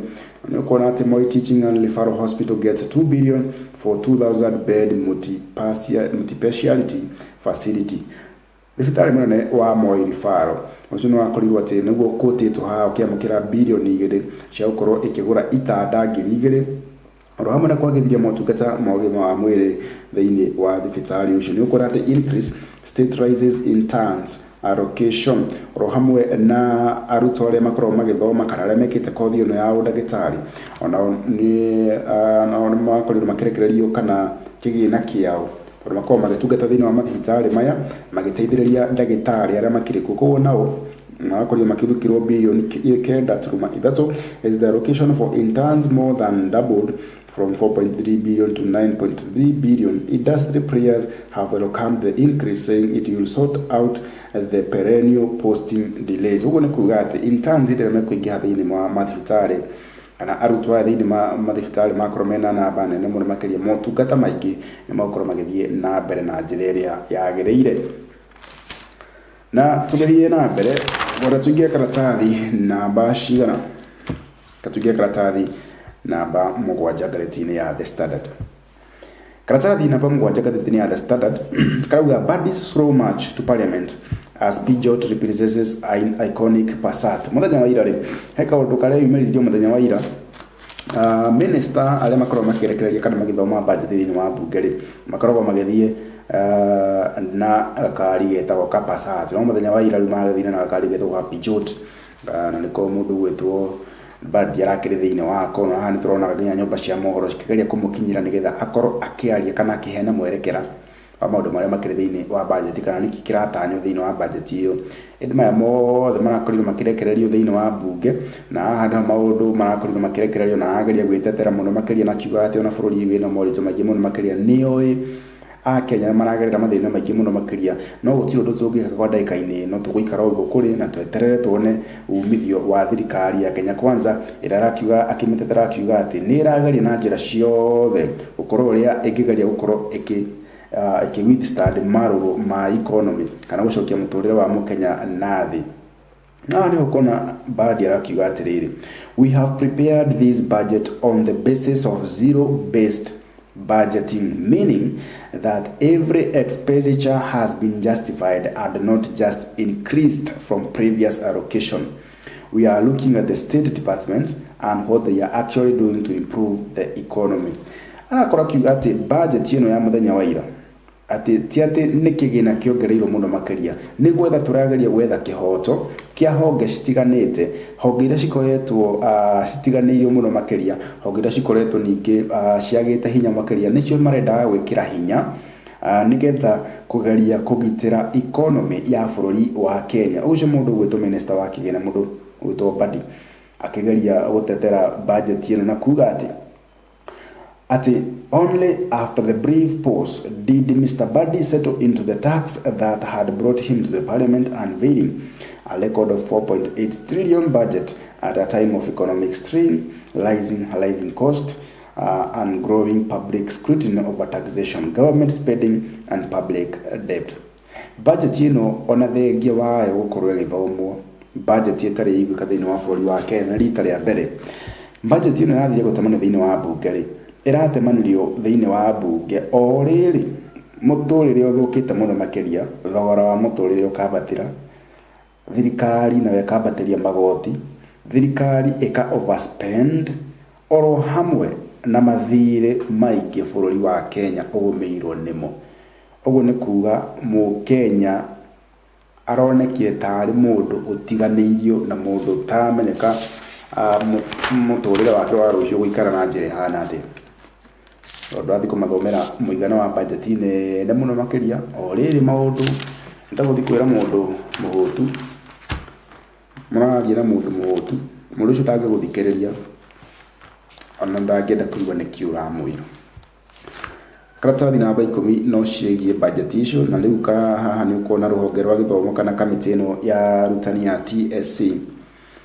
Nĩ ũkuona atĩ Moi Teaching and Referral Hospital gets 2 billion for 2000 bed multi-speciality facility. Thibitarĩ mũnene wa Moi Referral ũcio nĩ wakorirwo atĩ nĩguo kũtĩtwo haha ũkĩamũkĩra birioni 2 cia gũkorwo ĩkĩgũra itanda 2000. Oro hamwe na kwagĩrithia motungata ma ũgima wa mwĩrĩ thĩinĩ wa thibitarĩ ũcio. Nĩ ũkuona atĩ increase state rises interns allocation, oro hamwe na arutwo arĩa makoragwo magĩthoma kana arĩa mekĩte kothi ĩno ya ũndagĩtarĩ, onao nĩ makorirwo makĩrekererio kana kĩgĩna kĩao, tondũ makoragwo magĩtungata thĩinĩ wa mathibitarĩ maya magĩteithĩrĩria ndagĩtarĩ arĩa makĩrĩ kuo. Koguo nao marakorirwo makĩthukĩrwo 9.3 birioni as the allocation for interns more than doubled from 4.3 billion to 9.3 billion. Industry players have welcomed the increase, saying it will sort out the perennial posting delays. Ũguo nĩ kuga atĩ interns hĩndĩ ĩrĩa mekũingĩha thĩinĩ wa mathibitarĩ kana arutwo aya thĩinĩ wa mathibitarĩ makorwo mena namba nene mũno makĩria, motungata maingĩ nĩ megũkorwo magĩthiĩ na mbere na njĩra ĩrĩa yagĩrĩire. Na tũgĩthiĩ na mbere, ngwenda tũingĩre karatathi namba cigana? Katũingĩre karatathi namba 7 ngathĩti-inĩ ya The Standard. Karatathi namba 7 ngathĩti-inĩ ya The Standard karauga, "Mbadi's slow march to parliament as Peugeot replaces iconic Passat." Mũthenya wa ira rĩ, he kaũndũ kareyumĩririo mũthenya wa ira. Minister arĩa makoragwo makĩrekereria kana magĩthoma budget thĩinĩ wa mbunge rĩ, makoragwo magĩthiĩ na gakari getagwo ka Passat, no mũthenya wa ira rĩu magĩthire na gakari getagwo ka Peugeot, na nĩko mũndũ gwĩtwo Mbadi arakĩrĩ thĩinĩ wako. Na haha nĩ tũrona nginya nyũmba cia mohoro cikĩgeria kũmũkinyĩra nĩgetha akorwo akĩaria kana akĩheana mwerekera wa maũndũ marĩa makĩrĩ thĩinĩ wa budget, kana nĩkĩ kĩratanywo thĩinĩ wa budget ĩyo. Ĩndĩ maya mothe marakorirwo makĩrekererio thĩinĩ wa mbunge, na haha nĩho maũndũ marakorirwo makĩrekererio, na arageria gwĩtetera mũno makĩria na akiuga atĩ ona bũrũri wĩna moritũ maingĩ mũno makĩria, nĩoĩ Akenya maragerera mathĩna maingĩ mũno makĩria, no gũtirĩ ũndũ tũngĩka kwa ndagĩka-inĩ ĩno, tũgũikara ũguo kũrĩ na tweterere tuone umithio wa thirikari ya Kenya Kwanza, ĩrĩa arakiuga akĩmĩtetera akiuga atĩ nĩ ĩrageria na njĩra ciothe gũkorwo ũrĩa ĩngĩgeria gũkorwo ĩkĩ withstand marũrũ ma economy kana gũcokia mũtũrĩre wa mũkenya na thĩ. Na nĩho ũkona Mbadi arakiuga atĩrĩrĩ, "We have prepared this budget on the basis of zero based budgeting, meaning that every expenditure has been justified and not just increased from previous allocation. We are looking at the state departments and what they are actually doing to improve the economy." Arakorwo akiuga atĩ budget ĩno ya mũthenya wa ira, atĩ ti atĩ nĩ kĩgĩna kĩongereirwo mũno makĩria, nĩ gwetha tũrageria gwetha kĩhoto kĩa honge citiganĩte, honge iria cikoretwo citiganĩirio mũno makĩria, honge iria cikoretwo ningĩ ciagĩte hinya makĩria, nĩcio marendaga gwĩkĩra hinya nĩgetha kũgeria kũgitĩra economy ya bũrũri wa Kenya. Ũcio mũndũ ũgwĩtwo minister wa kĩgĩna, mũndũ ũgwĩtwo Mbadi, akĩgeria gũtetera budget ĩno na kuga atĩ only after the brief pause did Mr. Mbadi settle into the task that had brought him to the parliament, unveiling a record of 4.8 trillion budget at a time of economic strain, rising living cost, and growing public scrutiny over taxation, government spending and public debt. Budget ĩno, ona thengia wayo gũkorwo ĩgĩthomwo, budget ĩtarĩ iguĩka thĩinĩ wa bũrũri wa Kenya rita rĩa mbere, budget ĩno ĩrathire gũtemanio thĩinĩ wa mbunge rĩ, ĩratemanirio thĩinĩ wa mbunge o rĩrĩ mũtũrĩre ũthũkĩte mũno makĩria, thogora wa mũtũrĩre ũkambatĩra, thirikari nayo ĩkambatĩria magoti, thirikari ĩka overspend, oro hamwe na mathirĩ maingĩ bũrũri wa Kenya ũgũmĩirwo nĩmo. Ũguo nĩ kuga mũkenya aronekire tarĩ mũndũ ũtiganĩirio na mũndũ ũtaramenyeka mũtũrĩre wake wa rũciũ gũikara na njĩra ĩhana atĩa, tondũ athiĩ kũmathomera mũigana wa bajeti nene mũno makĩria. O rĩrĩ maũndũ nĩtagũthiĩ kwĩra mũndũ mũhũtu, mũraria na mũndũ mũhũtu, mũndũ ũcio ndangĩgũthikĩrĩria ona ndangĩenda kũigua nĩkĩ ũramwĩra. Karatathi namba 10 no ciĩgiĩ bajeti icio. Na rĩu ka haha nĩ ũkuona rũhonge rwa gĩthomo kana kamĩtĩ ĩno ya arutani ya TSC,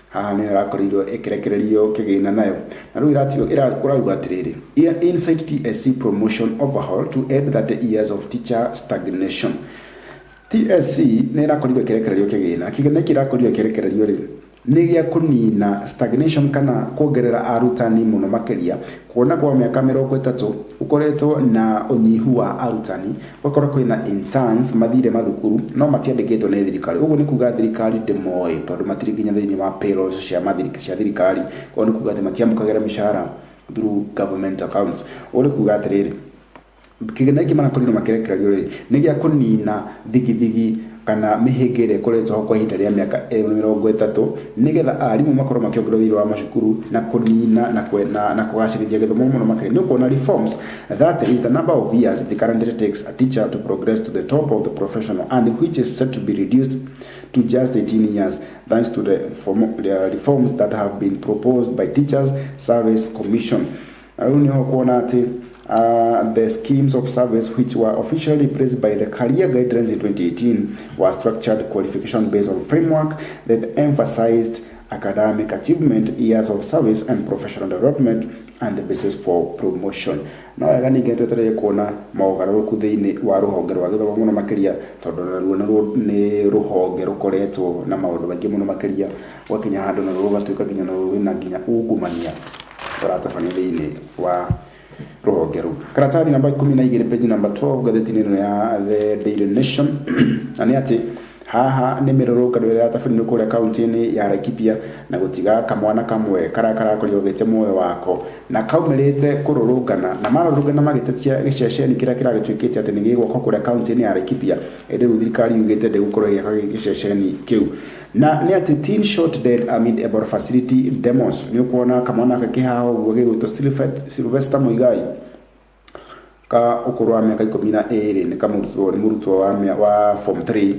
haha nĩyo ĩrakorirwo ĩkĩrekererio kĩgĩna nayo, na rĩu ũrauga atĩrĩrĩ, "Insight TSC promotion overhaul to end 30 years of teacher stagnation." TSC nĩ ĩrakorirwo ĩkĩrekererio kĩgĩna. Kĩgĩna gĩkĩ ĩrakorirwo ĩkĩrekererio rĩ, nĩ gĩa kũnina stagnation kana kuongerera arutani mũno makĩria, kuona kwa mĩaka 30 gũkoretwo na ũnyihu wa arutani, gũgakorwo kwĩna interns mathire mathukuru no matiandĩkĩtwo nĩ thirikari. Ũguo nĩ kuga thirikari ndĩmoĩ, tondũ matirĩ nginya thĩinĩ wa payrolls cia thirikari. Koguo nĩ kuga atĩ matiamũkagĩra mĩcara. through government accounts. Ũũ nĩ kuga atĩrĩrĩ, kĩgĩna gĩkĩ marakorirwo makĩrekererio rĩ, nĩ gĩa kũnina thigithigi kana mĩhĩnga ĩrĩa ĩkoretwo ho kwa ihinda rĩa mĩaka 30, nĩgetha arimũ makorwo makĩongererwo thĩinĩ wa macukuru na kũnina na kũgacĩrithia gĩthomo mũno makĩria. Nĩ ũkuona reforms that is the number of years it currently takes a teacher to progress to the top of the professional and which is set to be reduced to just 18 years thanks to the reforms that have been proposed by Teachers Service Commission. Na rĩu nĩho kuona atĩ the schemes of service, which were officially replaced by the career guidelines in 2018, were structured qualification based on framework that emphasized academic achievement, years of service and professional development and the basis for promotion. No wega ningĩ twetereire kuona mogarũrũku thĩinĩ wa rũhonge rwa gĩthomo mũno makĩria, tondũ naruo nĩ rũhonge rũkoretwo na maũndũ maingĩ mũno makĩria, gwakinya handũ naruo rũgatuĩka nginya rwĩna nginya ungumania ũratabanio thĩinĩ wa rũhonge rũu. Karatathi namba 12, page number 12, ngathĩti-inĩ ĩno ya The Daily Nation, na nĩ atĩ haha nĩ mĩrũrũngano ĩrĩa yatabanĩrio kũrĩa kaunti-inĩ ya Laikipia na gũtiga kamwana kamwe karĩa karakorirwo gĩte muoyo wako na kaumĩrĩte kũrũrũngana na marũrũngana magĩtetia gĩceceni kĩrĩa kĩragĩtuĩkĩte atĩ nĩ gĩgwakwo kũrĩa kaunti-inĩ ya Laikipia, ĩndĩ rĩu thirikari yugĩte ndĩgũkorwo ĩgĩaka gĩceceni kĩu. Na nĩ atĩ teen shot dead amid Ebola facility demos. Nĩ ũkuona kamwana gaka ke haha ũguo gĩgwĩtwo Sylvester Muigai ka ũkũrũ wa mĩaka 12, nĩ kamũrutwo, nĩ mũrutwo wa form 3,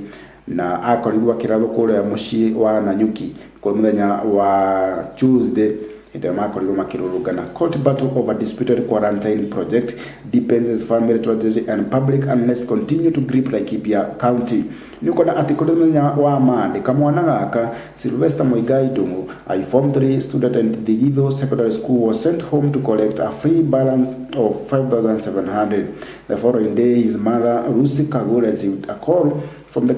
na akorirwo akĩrathwo kũrĩa mũciĩ wa Nanyuki kũrĩ mũthenya wa Tuesday hĩndĩ ĩrĩa makorirwo makĩrũrũngana. Court battle over disputed quarantine project deepens as family tragedy and public unrest continue to grip Laikipia County. Nĩ ũkuona atĩ kũrĩ mũthenya wa Monday, kamwana gaka Sylvester Muigai Ndung'u, a form 3 student at Thigitho Secondary School, was sent home to collect a free balance of 5700. The following day, his mother Lucy Kago received a call from the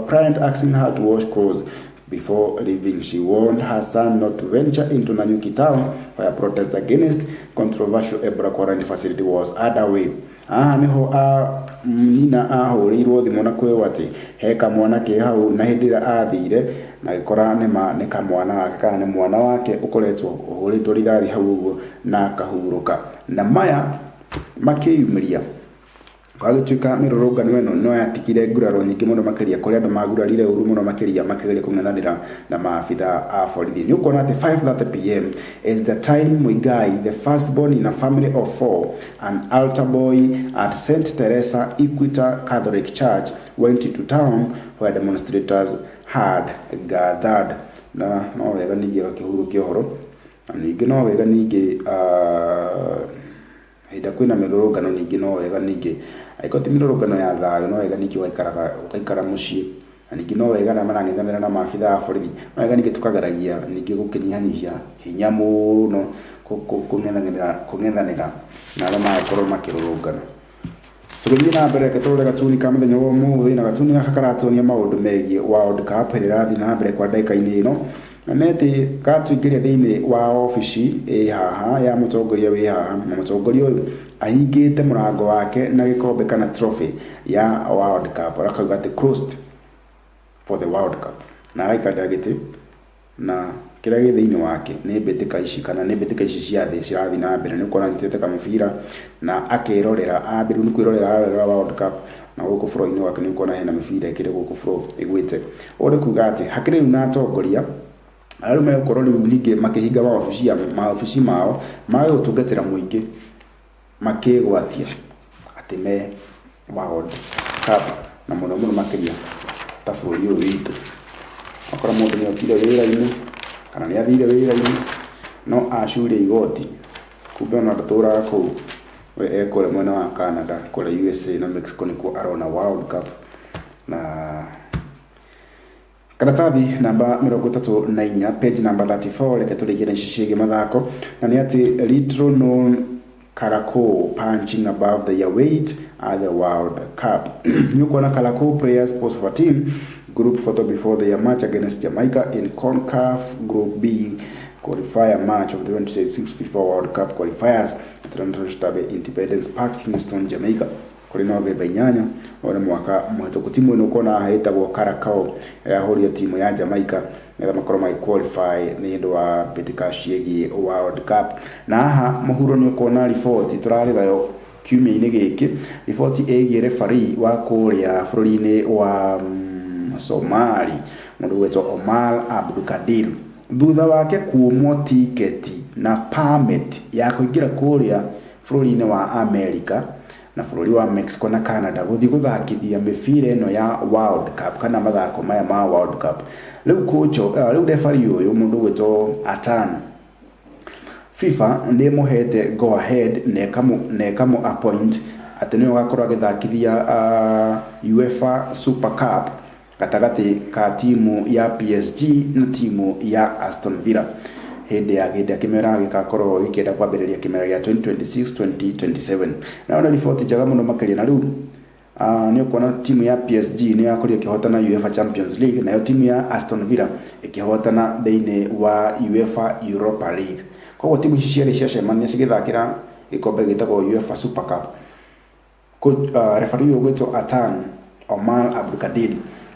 client asking her to wash clothes before leaving. She warned her son not to venture into Nanyuki town, where protest against controversial Ebola quarantine facility was underway. Haha niho a nyina ahũrĩirwo thimũ na kwĩrwo atĩ he kamwana ke hau, na hĩndĩ ĩrĩa athire na gĩkora nĩma nĩ kamwana gake kana nĩ mwana wake ũkoretwo ũhũrĩtwo rithathi hau ũguo na akahurũka, na maya makĩyumĩria gwagĩtuĩka mĩrũrũngano ĩno no yatigire nguraro nyingĩ mũno makĩria, kũrĩa andũ magurarire ũru mũno makĩria makĩgeria kũng'ethanĩra na maabitha a borithi. Nĩ ũkuona atĩ 5:30 p.m. is the time Muigai, the first born in a family of four, an altar boy at St. Teresa Equita Catholic Church, went to town where demonstrators had gathered. Na no wega ningĩ gakĩhurũkia ũhoro, na ningĩ no wega ningĩ hĩndĩ ĩrĩa kwĩna mĩrũrũngano, ningĩ no wega ningĩ angĩkorwo ti mĩrũrũngano ya thayũ, no wega ningĩ ũgaikaraga ũgaikara mũciĩ, na ningĩ no wega arĩa marang'ethanĩra na maabitha a borithi, no wega ningĩ tũkageragia ningĩ gũkĩnyihanyihia hinya mũno kũng'ethanĩra na arĩa marakorwo makĩrũrũngana. Tũgĩthiĩ na mbere, reke tũrore gatuni ka mũthenya wa ũmũthĩ, na gatuni gaka karatuonia maũndũ megiĩ World Cup ĩrĩa ĩrathiĩ na mbere kwa ndagĩka-inĩ ĩno, na nĩ atĩ gatũingĩria thĩinĩ wa obici ĩ haha ya mũtongoria wĩ haha, na mũtongoria ũyũ ahingĩte mũrango wake na gĩkombe kana trophy ya World Cup, akauga atĩ "Closed for the World Cup", na agaikarĩra gĩtĩ, na kĩrĩa gĩ thĩinĩ wake nĩ mbĩtĩka ici kana nĩ mbĩtĩka ici cia thĩ cirathiĩ na mbere. Nĩ ũkuona anyitĩte kamũbira na akerorera, ambĩrĩu nĩ kwĩrorera ararorera World Cup, na gũkũ floor-inĩ gwake nĩ ũkuona hena mĩbira ĩkĩrĩ gũkũ floor ĩgwĩte. Ũũ nĩ kuga atĩ hakĩrĩ rĩu na atongoria arĩa rĩu megũkorwo rĩu ningĩ makĩhinga maobici mao mage gũtungatĩra mũingĩ, makĩgwatia atĩ me World Cup, na mũno mũno makĩria ta bũrũri ũyũ witũ, okorwo mũndũ nĩ okire wĩra-inĩ kana nĩ athire wĩra-inĩ no acuria igoti, kumbe ona ndatũraga kũu, we e kũrĩa mwena wa Canada, kũrĩa USA na Mexico nĩkuo arona World Cup. Na karatathi namba 34, page number 34, reke tũrĩkie na ici ciĩgiĩ mathako, na nĩ atĩ little known Kariakoo punching above their weight at the World Cup. Nĩ ũkuona Kariakoo players pose for team group photo before their match against Jamaica in CONCACAF Group B qualifier match of the 2026 FIFA World Cup qualifiers at the National Independence Park, Kingston, Jamaica. Kũrĩ Novemba 8 ũyũ nĩ mwaka mũhĩtũku. Timu ĩno ũkona haha ĩtagwo Curacao ĩrahũrire timu ya Jamaica nĩgetha makorwo magĩ qualify nĩ ũndũ wa mbĩtĩka ciĩgiĩ World Cup. Na haha mũhuro nĩ ũkuona riboti tũrarĩ nayo kiumia-inĩ gĩkĩ, riboti ĩgiĩ referee wa kũrĩa bũrũri-inĩ wa Somali, mũndũ ũgwĩtwo Omar Abdulkadir, thutha wake kuumwo tiketi na permit ya kũingĩra kũrĩa bũrũri-inĩ wa America na bũrũri wa Mexico na Canada gũthiĩ gũthakithia mĩbira ĩno ya World Cup kana mathako maya ma World Cup. Rĩu coach, rĩu referee ũyũ mũndũ ũgwĩtwo Atan, FIFA nĩ ĩmũhete go ahead na ĩkamũ appoint atĩ nĩwe ũgakorwo agĩthakithia UEFA Super Cup gatagatĩ ka timu ya PSG na timu ya Aston Villa hĩndĩ ya hĩndĩ ya kĩmera gĩgakorwo gĩkĩenda kwambĩrĩria kĩmera gĩa 2026-2027. Nayo nĩ riboti njega mũno makĩria. Na rĩu nĩ ũkuona timu ya PSG nĩ yakorirwo ĩkĩhotana UEFA Champions League, nayo timu ya Aston Villa ĩkĩhotana thĩinĩ wa UEFA Europa League. Koguo timu ici cierĩ ciacemania cigĩthakĩra gĩkombe gĩtagwo UEFA Super Cup, referee ũyũ ũgwĩtwo Atan Omar Abdulkadir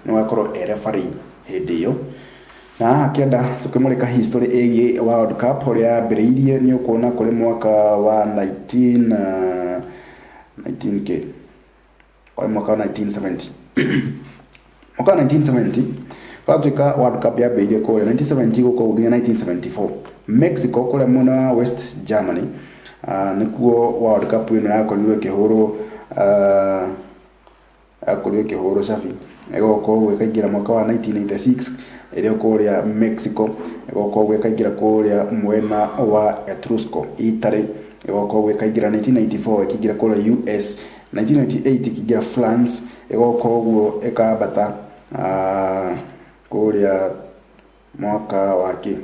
nĩ ũgakorwo e referee hĩndĩ ĩyo. Na haha kĩanda tũkĩmũrĩka history ĩgiĩ World Cup ũrĩa yambĩrĩirie, nĩ ũkuona kũrĩ mwaka wa 19 19k kũrĩ mwaka wa 1970, mwaka wa 1970 kwatuĩka World Cup yambĩrĩirie kũrĩa 1970 gũkũ nginya 1974 Mexico kũrĩa mwena wa West Germany, nĩkuo World Cup ĩno yakorirwo ĩkĩhũrwo, yakorirwo ĩkĩhũrwo cabi. Ĩgoka ũguo ĩkaingĩra mwaka wa 1986 ĩrĩa kũrĩa Mexico, ĩgoka ũguo ĩkaingĩra kũrĩa mwena wa Etrusco Italy, ĩgoka ũguo ĩkaingĩra 1994 ĩkĩingĩra kũrĩa US, 1998 ĩkĩingĩra France, ĩgoka ũguo ĩkambata kũrĩa mwaka wa kĩ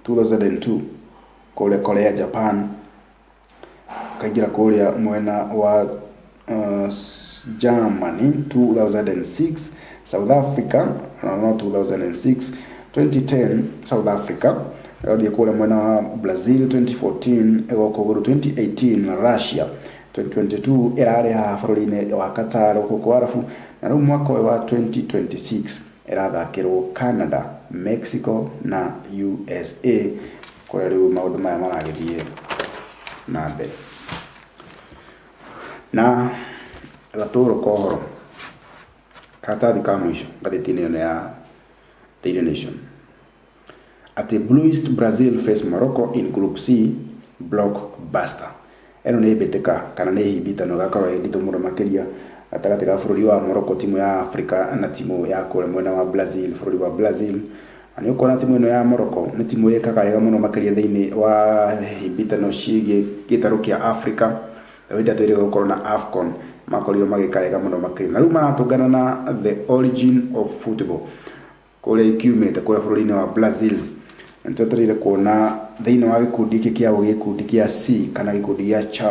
2002 kũrĩa Korea, Japan, kaingĩra kũrĩa mwena wa Germany 2006, South Africa no 2006, 2010 South Africa, ĩgathiĩ kũrĩa mwena wa Brazil 2014, ĩgoka ũguo 2018 Russia, 2022 ĩrarĩ haha bũrũri-inĩ wa Qatar gũkũ kwa Arabu, na rĩu mwaka ũyũ wa 2026 ĩrathakĩrwo Canada, Mexico na USA kũrĩa rĩu maũndũ maya maragĩthiĩ na mbere. Na gatũrũ ka ũhoro karatathi ka mũico ngathĩti-inĩ ĩno ya Daily Nation atĩ Blues Brazil face Morocco in Group C blockbuster. Ĩno nĩ mbĩtĩka kana nĩ hĩmbĩtano ĩgakorwo ĩ nditũ mũno makĩria gatagatĩ ka bũrũri wa Morocco, timu ya Africa, na timu ya kũrĩa mwena wa Brazil, bũrũri wa Brazil. Na nĩ ũkuona timu ĩno ya Morocco nĩ timu ĩkaga wega mũno makĩria thĩinĩ wa hĩmbĩtano ciĩgiĩ gĩtarũ kĩa Africa. Rĩu hĩndĩ ĩrĩa twĩrĩga gũkorwo na AFCON makorirwo magĩka wega mũno makĩria, na rĩu maratũngana na the origin of football kũrĩa ikiumĩte kũrĩa bũrũri-inĩ wa Brazil. Na nĩtwetereire kuona thĩinĩ wa gĩkundi gĩkĩ kĩao, gĩkundi gĩa C kana gĩkundi gĩa C,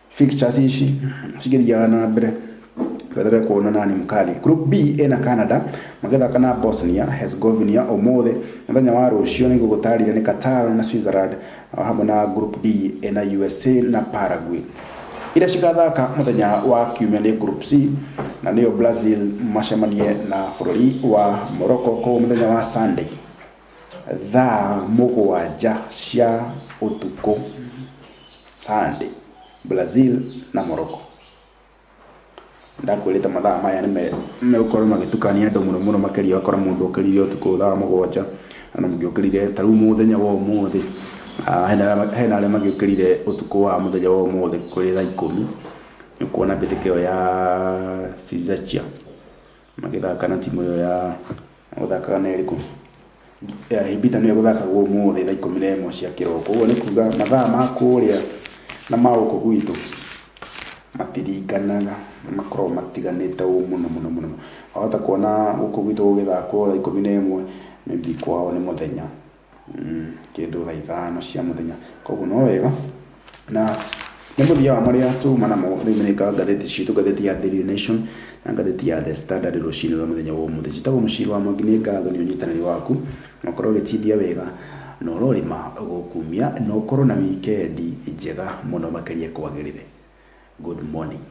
fixtures ici cigĩthiaga na mbere, tweterere kuona nani mkali. Group B ĩna Canada magĩthaka na Bosnia Herzegovina ũmũthĩ. Mũthenya wa rũciũ nĩ gũgũtarĩria nĩ Qatar na Switzerland, hamwe na Group D ĩna USA na Paraguay. Iria cigathaka mũthenya wa kiumia nĩ Group C, na nĩyo Brazil macemanie na bũrũri wa Morocco kũu mũthenya wa Sunday thaa 7 cia ũtukũ, Sunday, Brazil na Morocco. Ndakwĩrĩte mathaa maya nĩ megũkorwo magĩtukania andũ mũno mũno makĩria. Ũgakora mũndũ ũkĩrire ũtukũ thaa 7 na mũngĩũkĩrire ta rĩu mũthenya wa ũmũthĩ, hena arĩa magĩũkĩrire ũtukũ wa mũthenya wa ũmũthĩ kũrĩ thaa 10 nĩ ũkuona mbĩtĩka ĩyo ya Czechia magĩthaka na timu ĩyo ya gũthakaga na ĩrĩkũ hĩmbĩtano ĩyo ĩgũthakagwo ũmũthĩ thaa 11 cia kĩroko. Ũguo nĩ kuga mathaa ma kũrĩa na ma gũkũ gwitũ matiringanaga, makoragwo matiganĩte ũũ mũno mũno mũno. Wahota kuona gũkũ gwitũ gũgĩthakwo thaa 11, maybe kwao nĩ mũthenya, kĩndũ thaa 5 cia mũthenya. Koguo no wega na nĩ mũthia wa marĩa tuma namo thĩinĩ wa ngathĩti citũ, ngathĩti ya Daily Nation na ngathĩti ya The Standard rũcinĩ rwa mũthenya wa ũmũthĩ. Njĩtagwo Mũciri wa Mwangi, nĩ ngatho nĩ ũnyitanĩri waku na ũkorwo ũgĩtindia wega. Na ũrorĩma gũkumia na ũkorwo na wikendi njega mũno makĩria kwagĩrĩre. Good morning.